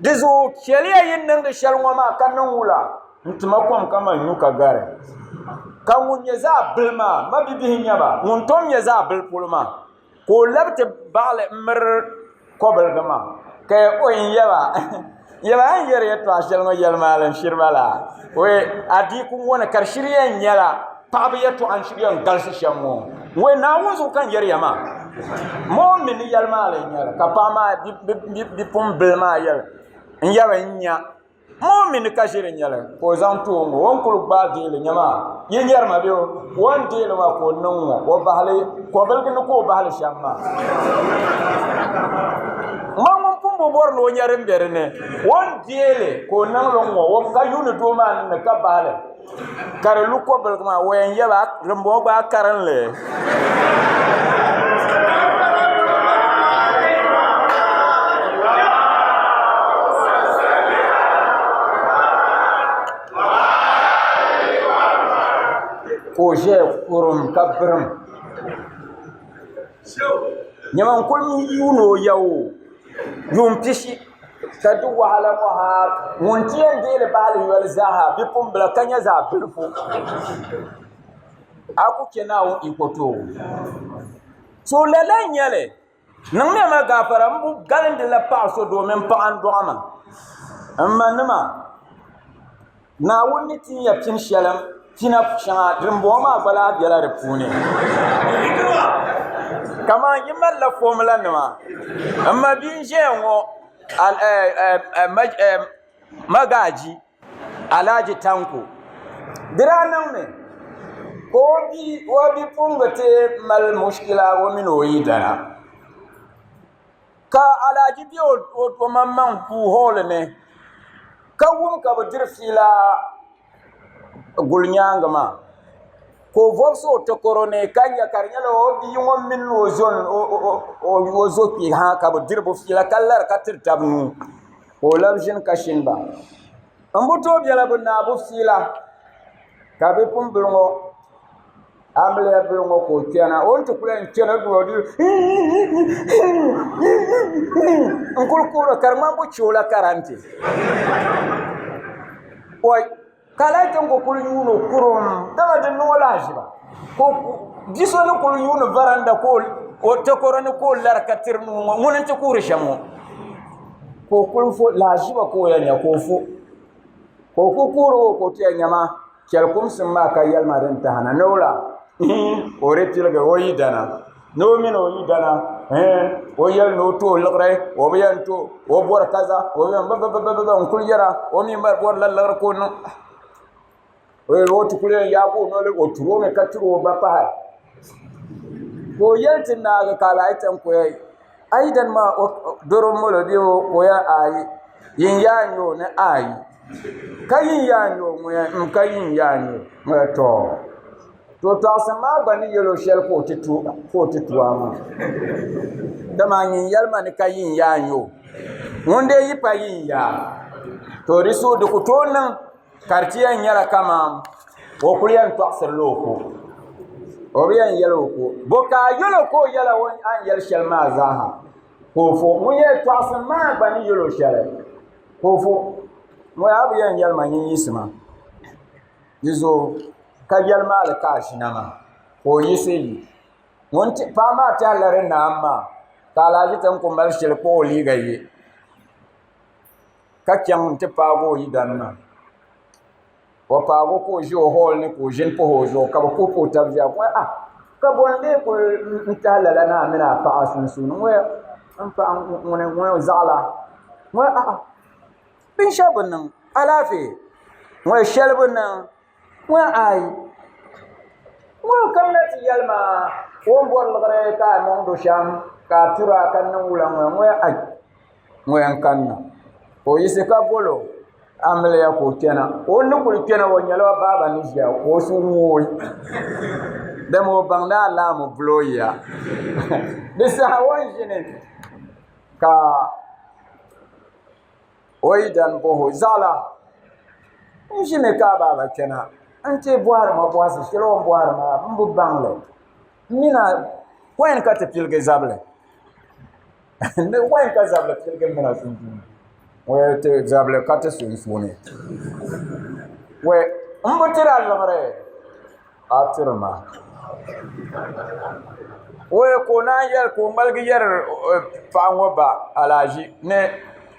Di zuɣu chɛliya yi ni niŋdi shɛli ŋɔ maa ka niŋ wula n-tima kom ka man nyu ka gari. Ka ŋun nyɛ zaɣ bil maa, ma bibihi n-nyɛ ba, ŋun tom nyɛ zaɣ bil polo maa, ka o labi ti baɣili m-miri kɔbiligi maa, ka o yɛn yɛba, Yɛba a ni yɛri yɛtɔɣ shɛli ŋɔ yɛlimaŋli n-shiri ba laa? Wee adiiku ŋɔ ni ka di shiri yɛn nyɛla. Paɣaba yɛltɔɣa n yɛn galisi shɛm ŋɔ ŋɔ Naawuni zuɣu ka n yɛri ya maa moo mi ni yɛli maa lee nyɛli ka paɣa maa bipuɣimbila maa yɛli n yɛba n nya moo mi ni ka ʒiri nyɛli ka o zaŋ ti o ŋɔ o ni kuli gbaai deeli nyɛ maa yi nyɛri ma bee o ni deeli maa ka o niŋ ŋɔ o bahili kobiligi ni ka o bahili shɛm maa ŋma ŋun pun bi bɔri ni o nya din be di ni o ni deeli ka o niŋli ŋɔ ka yuuni doo maa ninni ka bahili ka di lu kobiligi maa o yɛn yɛba dinbɔŋɔ gba a karinli ka o ʒɛya kurum ka birim nyama n kuli yuuni o yawo yuun pishi ka di wahala ŋɔ ha ŋun ti yɛn deeli bahili yoli zaaha bipuɣimbila ka nyɛ zaɣ bilifu a ku chɛ Naawuni yiko ti o so lala n nyɛli niŋmiya ma gaafara n bu galindila paɣa so domin paɣa n dɔɣi ma n ma nima Naawuni ni tin ya pini shɛli pina shɛŋa dimbɔŋɔ maa gba lahi bela di puuni. Kaman yi malila fɔmulanima, m ma bia n-ʒeya ŋɔ Magaaji Alhaji Tanko, di daa niŋmi ka o bipuɣiŋga ti mali mushikila o mini o yidana. Ka Alhaji be o maŋmaŋ duu hooli ni ka wum ka bɛ diri fiila gulinyaangi maa ka o vobisi o takoro ni ka nya ka di nyɛla o bia ŋɔ mini o zo kpee ha ka bɛ diri bɛ fiila ka lari ka tiri tabi nuu ka o labi ʒini ka shini ba. M bi tooi bela bɛ naai bɛ fiila ka bipuɣimbila ŋɔ Amiliya bili ŋɔ ka o kpɛna o ni ti kuli yɛn kpɛna duu di n kuli kuhiri ka di ŋmani bi chɛ o la karanti oi ka lahi tin ku kuli yuuni o kurum dama di niŋ o lahiʒiba ka bia so ni kuli yuuni varanda ka o takoro ni ka o lari ka tiri nuu ŋɔ ŋuni n ti kuhiri shɛm ŋɔ ka o kuli fo lahiʒiba ka o yɛn nya ka o fo ka o ku kuhiri o ka o ti yɛn nya maa Chɛli kumsim maa ka yɛlima din tahi na ni wula ka o di tiligi o yidana ni o mini o yidana o yɛli ni o tooi liɣiri o bi yɛn to o bɔri kaza o bi yɛn babababa n kuli yɛra o mi bɔrila liɣiri ka o niŋ o ti kuli yɛn yaagi o noli o turi o mi ka turi o ba pahi ka o yɛli ti naagi ka alahi tam ka o yɛli a yidana maa doro m-bala bee o yɛli aai yin yaa n-nyɛ o ni aai ka yin yaa n-nyɛ o ŋun yɛn ka yin yaa n-nyɛ o ŋun yɛn tɔ to tɔɣisim maa gba ni yɛl o shɛli ka o ti tu a maa dama nyin yɛli ma ni ka yin yaa n-nyɛ o ŋun dee yi pa yin yaa to di suhu di ku tooi niŋ ka di ti yɛn nyɛla kaman o kuli yɛn tɔɣisirila o ko o bi yɛn yɛli o ko bo ka a yɛl o ka o yɛla a ni yɛli shɛli maa zaaha ka o fo ŋun yɛn tɔɣisim maa gba ni yɛl o shɛli ka o fo ŋun a bi yɛn yɛli ma nyin yiɣisima di zuɣu ka yɛli maa li ka a ʒina maa ka o yiɣisi yi ŋun paɣa maa tɛhila di naam maa ka alahiʒi ti ku mali shɛli kpuɣi o liiga ye ka chaŋ n-ti paagi o yidana maa o paagi o ka o ʒi o hooli ni ka o ʒini pahi o zuɣu ka bɛ kuhi puhi taba ʒiya ka ah ka bɔ n-lee kuli n-tahi lala na a mini a paɣa sunsuuni ŋɔ m paɣa ŋuni ŋɔ zaɣila ŋɔ ah binshɛɣu bi niŋ alaafee ŋɔ shɛli bi niŋ ŋɔ aai ŋɔ kamina ti yɛli ma o ni bɔri liɣiri ka a niŋdi o shɛm ka a tura ka niŋ wula ŋɔ ŋɔ ai ŋɔ yɛn kanna ka o yiɣisi ka bol o amiliya ka o kpɛna o ni kuli kpɛna o nyɛla o baaba ni ʒiya ka o suhu ŋooi dama o baŋ ni alaamu buli o ya di saha o ni ʒini ka o yidana bɔh o zaɣila n ʒimi ka a baaba kpɛna nti bɔhiri ma bɔhisi shɛli o ni bɔhiri maa m bi baŋ li m mi na pɔi ka ti piligi zabili ni pɔi ka zabili piligi m mini a sunsuuni o yɛli ti zabili ka ti sunsuuni m bi tiri a liɣiri a tiri ma o yɛ ka o naan yɛli ka o ŋmaligi yɛri paɣa ŋɔ ba alahaji ni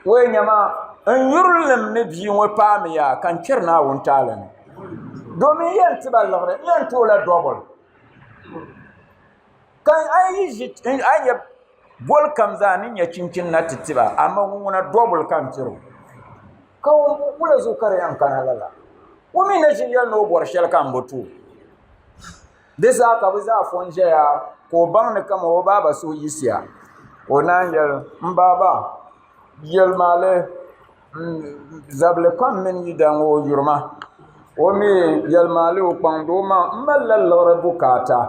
o yɛ nyama n yurilim ni bia ŋɔ paami yaa ka n kpɛri Naawuni taali ni. Domin yɛn tiba liɣiri n yɛn ti o la double. Ka a yi ʒi a nyɛ boli kam zaa ni nyɛ chinchin na ti tiba amaa ŋun ŋuna double ka n tiri o. Ka wula zuɣu ka di yɛn kana lala? O mi na ʒi yɛli ni o bɔri shɛli ka n bi ti o. Di zaa ka bɛ zaa fo n-ʒɛya ka o baŋ ni kaman o baaba suhu yiɣisiya ka o naan yɛli, M baaba, yɛlimaŋli zabili kam mini yi daŋ o yuri ma. O mi yɛlimaŋli o kpaŋdi o maŋ m malila liɣiri bukaata.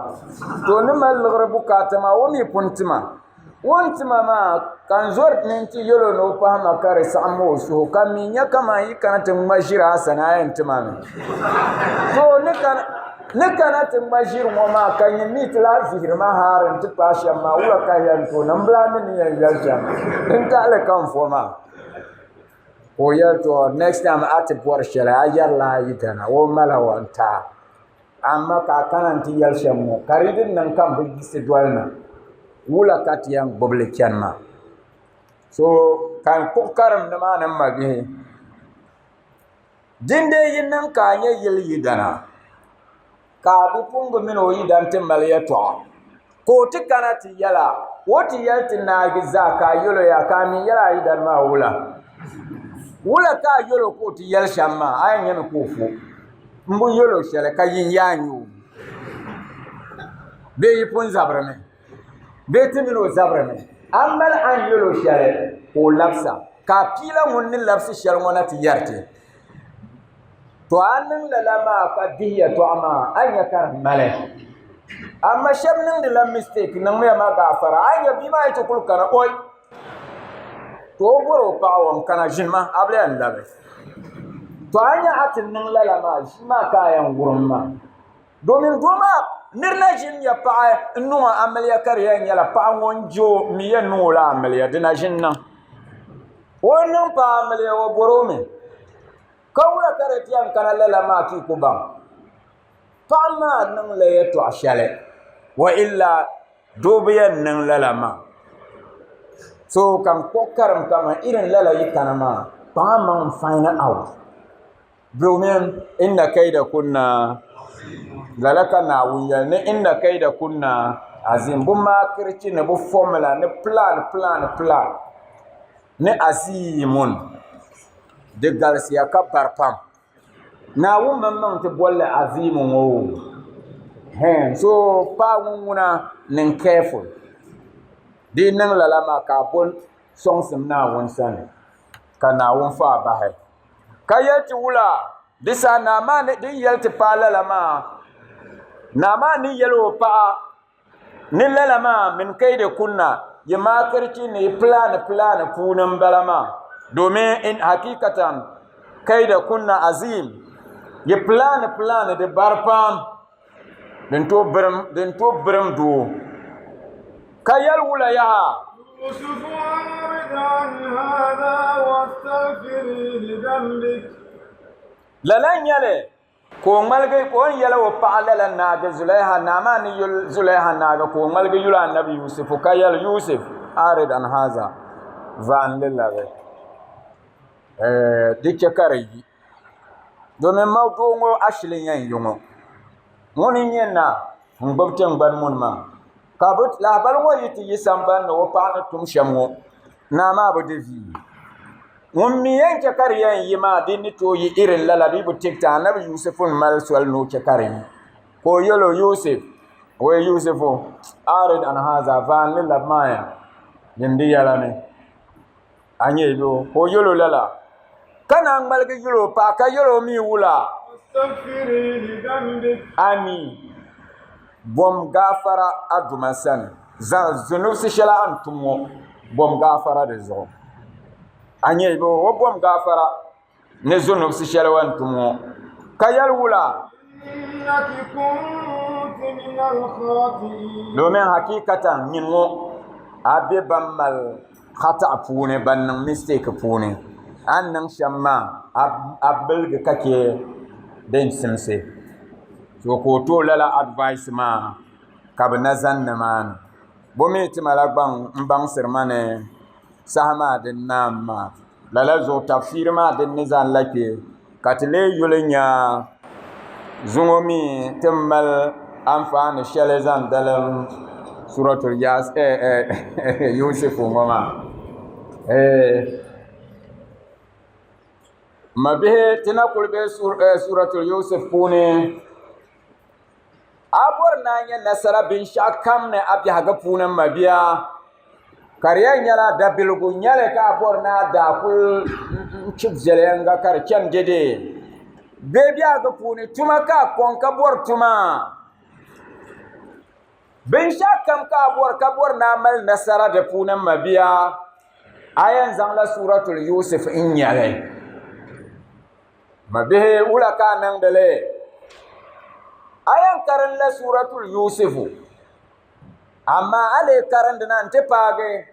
To ni mali liɣiri bukaata maa o mi pun ti ma. O ni ti ma maa ka n zɔri ni n ti yɛl o ni o pahi ma ka di saɣim o suhu ka m mi nya kaman yi kana ti ŋma ʒiri a sani a yɛn ti ma mi. To ni kana ti ŋma ʒiri ŋɔ maa ka nyin mi ti lahi vihiri ma haari nti paai shɛm maa wula ka yɛn tooi niŋ? M bi lahi mi ni yɛn yɛli shɛm. Din tahili ka n fo maa. Ka o yɛli to next time a ti bɔri shɛli a yɛrila a yidana o mala o n-ti a. Amaa ka a kana nti yɛli shɛm ŋɔ, ka di yi di niŋ ka m bi yiɣisi doli na, wula ka ti yɛn gbubi li chani maa? So ka n kpuɣi karim nimaani m mabihi, dindee yi niŋ ka a nyɛ yili yidana, ka a bipuɣiŋga mini o yidana ti mali yɛtɔɣa, ka o ti kana ti yɛl a, o ti yɛli ti naagi zaa ka a yɛl o yaa, ka a mi yɛl a yidana maa wula? Wula ka a yɛl o ka o ti yɛli shɛm maa, a yɛn nyami ka o fo. M bi yɛl o shɛli ka yin yaa n-nyɛ o. Bee yi pun zabirimi? Bee ti mini o zabirimi? A mali a ni yɛl o shɛli ka o labisa, ka a piila ŋun ni labisi shɛli ŋɔ na ti yɛri ti. To a niŋ lala maa ka dihi yɛtɔɣa maa a nya ka di mali. Amaa shɛba niŋdila mistake niŋmiya ma gaafara a nya bia maa yi ti kuli kana oi to o bɔri o paɣa o n kana ʒini ma a bi yɛn labi. To a nya a ti niŋ lala maa ʒii maa ka a yɛn wurim maa. Domin doo maa niri na ʒini nya paɣa n niŋ o amiliya ka di yɛn nyɛla paɣa ŋun je o mi yɛn niŋ o la amiliya di na ʒini niŋ. O niŋ paɣa amiliya o bɔri o mi. Ka wula ka di ti yɛn kana lala maa ka yi ku baŋ? Paɣa maa niŋla yɛtɔɣ shɛli wa illa doo bi yɛn niŋ lala maa. So ka n kpuɣi karim kaman irin lala yi kana maa kpaŋ amaŋ n find out domin inna kaida kunna lala ka Naawuni yɛli ni inna kaida kunna azim bɛ maakirichi ni bɛ formula ni plan plan plan ni azimun di galisiya ka bari pam. Naawuni maŋmaŋ ti bolli azimu ŋɔ o. Hɛn so paɣa ŋun ŋuna niŋ careful. Di yi niŋ lala maa ka a bo sɔŋsim Naawuni sani ka Naawuni fa a bahi. Ka yɛli ti wula di saha naa maa ni din yɛli ti paai lala maa naa maa ni yɛli o paɣa Ni lala maa min kaidi kunna yi maakirchi ni yi pilaani pilaani puuni n bala maa domin in hakikatan kaida kunna azim yi pilaani pilaani di bari pam din tooi birim doo ka yɛli wula yaha. يوسف أعرض عن هذا واستغفري لذنبك Lala n nyɛli Ka o ŋmaligi ka o ni yɛli o paɣa lala naagi Zulaiha, naa maa ni yuli Zulaiha naagi ka o ŋmaligi yuli Anabi Yusufu ka yɛli, Yusuf, arid an haza, va n-li labi di chɛ ka di yi, domin ma doo ŋɔ ashili n-yɛn yi ŋɔ, ŋuni n-nyɛ naa n-gbubi tiŋgbani muni maa, ka bɛ lahabali ŋɔ yi ti yi sambani ni o paɣa ni tum shɛm ŋɔ, naa maa bi di vi. Ŋun mi yɛn chɛ ka di yɛn yi maa di ni tooi yi irin lala di yi bi tibiti Anabi Yusufu n-mali soli ni o chɛ ka di yi. Ka o yɛl o, Yusuf, wee Yusufu, arid an haza, vaai n-li labi maa ya, nyin di yɛla ni a nyɛ bɛ o. Ka o yɛl o lala, ka naan ŋmaligi yul o paɣa ka yɛl o mi wula? A mi bom gaafara a Duuma sani, zaŋ zunubsi shɛli a ni tum ŋɔ bom gaafara di zuɣu. A nyɛ bɛ o bom gaafara ni zunubsi shɛli o ni tum ŋɔ, ka yɛli wula? Domin hakikatan nyin ŋɔ a be ban mali khata'a puuni, ban niŋ mistake puuni. A ni niŋ shɛm maa a biligi ka chɛ din simsi. So ka o tooi lala advice maa ka bɛ na zani nimaani. Bɔ mi ti ma la gbaŋ m-baŋsiri ma ni saha maa din naam maa. Lala zuɣu tafsiiri maa din ni zani la kpe ka ti lee yuli nya Zuŋɔ mi ti mali anfaani shɛli zaŋ dalim suratul Yas Yusufu ŋɔ maa. Ma bihi ti na kuli be suratul Yusuf puuni. A bɔri ni a nya nasara binshɛɣu kam ni a biɛhigu puuni m mabia, ka di yɛn nyɛla dabiligu n-nyɛ li ka a bɔri ni a daa kuli chibi viɛnyɛliŋga ka di chani dɛde. Bee biɛhigu puuni tuma ka a kɔŋ ka bɔri tuma? Binshɛɣu kam ka a bɔri ka bɔri ni a mali nasara di puuni m mabia, a yɛn zaŋla Suuratul Yusuf n-nya li. Ma bihi wula ka a niŋdi li? A yɛn karinla Suuratul Yusufu, amaa a lee karindi na nti paagi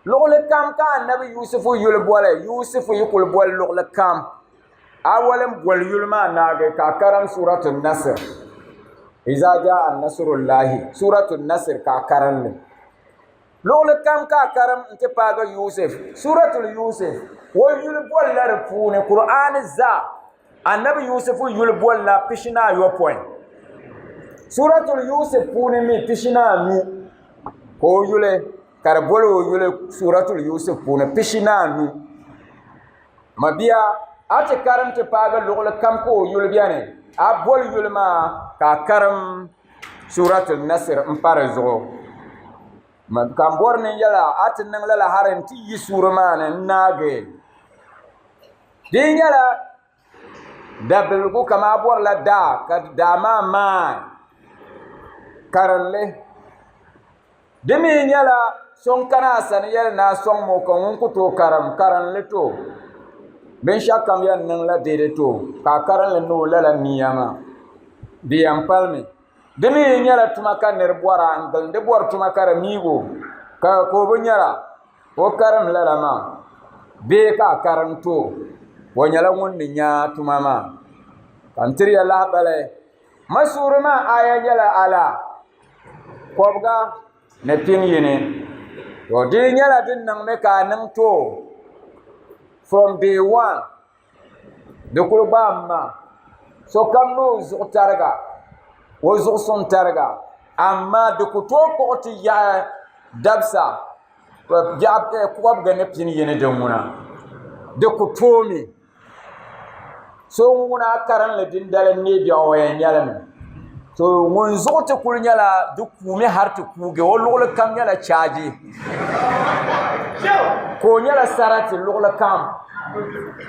luɣili kam ka Annabi Yusufu yuli boli. Yusufu yi kuli boli luɣili kam, a wali m-boli yuli maa naagi ka a karim Suuratul Nasr. Iza jaa nasrullahi, Suuratul Nasr ka a karim li. Luɣili kam ka a karim nti paagi Yusuf, Suuratul Yusuf, o yuli bolila di puuni, Kur'aani zaa, Annabi Yusufu yuli bolila pishinaayopɔin. Suuratul Yusuf puuni mi pishinaanu ka o yuli, ka di boli o yuli Suuratul Yusuf puuni pishinaanu. Mabia, a ti karim ti paagi luɣili kam ka o yuli beni, a boli yuli maa ka a karim Suuratul Nasr n pa di zuɣu. Ka n bɔri ni n yɛla a ti niŋ lala hali n ti yi suuri maa ni n naagi. Di yi nyɛla dabiligu kamani a bɔrila daa ka daa maa maai karinli. Di mi nyɛla so n kana a sani yɛli ni a sɔŋ ma o ka ŋun ku tooi karim karinli to binshɛɣu kam yɛn niŋla daidai to ka a karinli ni o lala nia maa di yɛn palimi di mi nyɛla tuma ka niri bɔra n gilindi bɔri tuma ka di miigo ka o bi nyɛra o karim lala maa bee ka a karim to o nyɛla ŋun ni nya tuma maa ka n tiriya lahabali Masuuri maa aya nyɛla ala kɔbiga ni pin yini. To di nyɛla din niŋmi ka a niŋ to from day one di kuli gbaai ma sokam ni o zuɣu tariga o zuɣu suŋ tariga amaa di ku tooi kpuɣi ti yaɣi dabisa kɔbiga ni pin yini din ŋuna di ku toomi. So ŋuna a karinli dindali n neei biɛɣu o yɛn nyɛli mi to ŋun zuɣu ti kuli nyɛla di kuumi hari ti kuugi o luɣuli kam nyɛla chaaji ka o nyɛla sarati luɣuli kam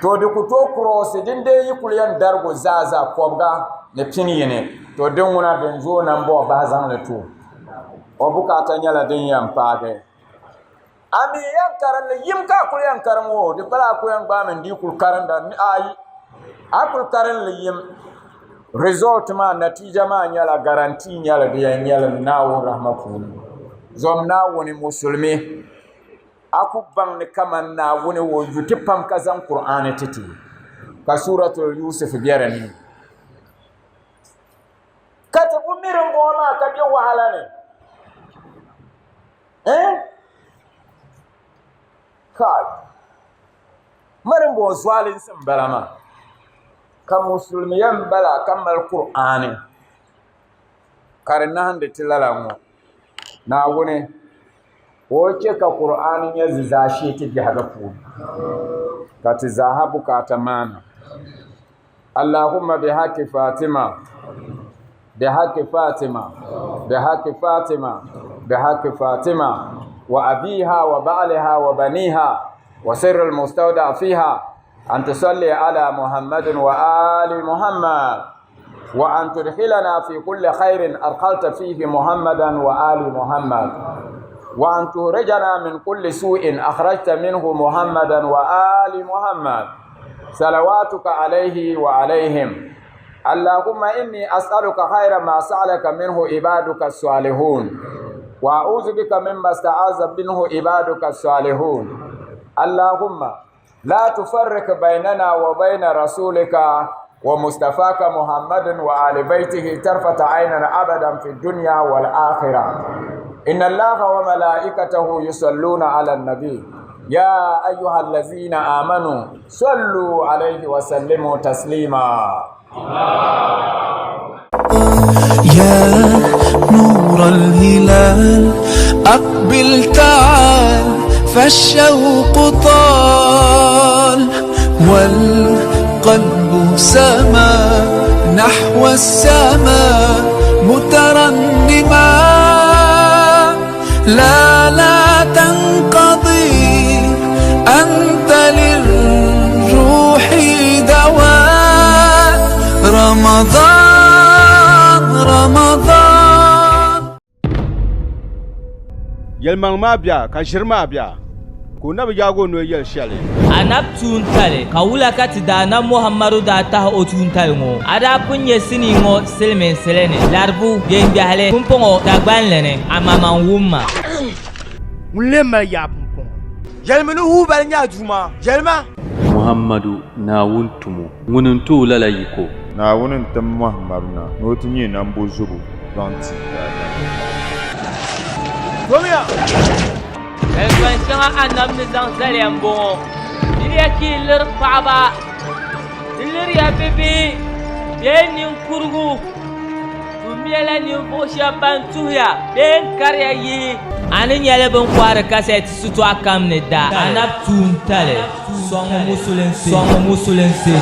to di ku tooi kuroosi din dee yi kuli yɛn darigu zaa zaa kɔbiga ni pini yini to din ŋuna din zooi nambɔɣu bahi zaŋli to o bukaata nyɛla din yɛn paagi. A mi yɛn karinli yim ka a kuli yɛn karim o di pala a ku yɛn gbaami n dii kuli karinda ayi a kuli karinli yim result maa natija maa nyɛla garantii nyɛli di yɛn nyɛli Naawuni rahma puuni zom Naawuni musulimi a ku baŋ ni kaman Naawuni o yu ti pam ka zaŋ Kur'aani ti ti ka suratul Yusuf bɛ di ni ka ti ku mi dimbɔŋɔ maa ka bɛ wahala ni Eh? Kai. Mari m-bɔŋɔ zualinsi m-bala maa. Ka musulimiya m-bala ka mali Kur'aani ka di nahindi ti lala ŋɔ. Naawuni ka o che ka Kur'aani nyɛ zizaashee ti biɛhigu puuni ka ti zaaha bukaata maana. Allahumma bihaqi Fatima bihaqi Fatima bihaqi Fatima bihaqi Fatima wa abiha wa ba'liha wa baniha wa sirri al-mustawda fiha an tusalli ala Muhammadin wa ali Muhammad wa an tudkhilana fi kulli khairin adkhalta fihi Muhammadan wa ali Muhammad wa an tukhrijana min kulli su'in akhrajta minhu Muhammadan wa ali Muhammad صلواتك عليه وعليهم اللهم إني أسألك خير ما سألك منه عبادك الصالحون وأعوذ بك مما استعاذ منه عبادك الصالحون اللهم لا تفرق بيننا وبين رسولك ومصطفاك محمد وآل بيته طرفة عين أبدا في الدنيا والآخرة إن الله وملائكته يصلون على النبي يا أيها الذين آمنوا صلوا عليه وسلموا تسليما. يا نور الهلال أقبل تعال فالشوق طال والقلب سما نحو السماء مترنما لا لا تنقضي أنت للروح دواء رمضان رمضان Yɛlimaŋli maa bia ka ʒiri maa bia, ka o na bi yaag o noli yɛli shɛli. Anab tuuntali, ka wula ka ti Daanab Muhammadu daa tahi o tuuntali ŋɔ? A daa pun nya sinii ŋɔ silimiinsili ni, Laribu, Gengahili, pumpɔŋɔ Dagbanli ni, amaa man wum ma. Ŋun lee mali yaa pumpɔŋɔ? Yɛlimi ni Hubal nyɛ a Duuma. Yɛlima! Muhammadu, Naawuni tumo, ŋuni n-ti o lala yiko. Naawuni n-tim Muhammadu na ni o ti nyɛ nambozobo zaŋ ti daadamnim. Domiya! Kaliman shɛŋa Annabi ni zaŋ zali ya m-bɔŋɔ, Diliya ka yi liri paɣaba, di liriya bibihi bee niŋkurugu, Tummiya ninvuɣ shɛb ban tuhiya bee n-kariya yihi. A ni nyɛli bɛ ni kɔhiri kasɛti sitɔɣu kam ni da. Anabi tuuntali sɔŋmi musulinsi.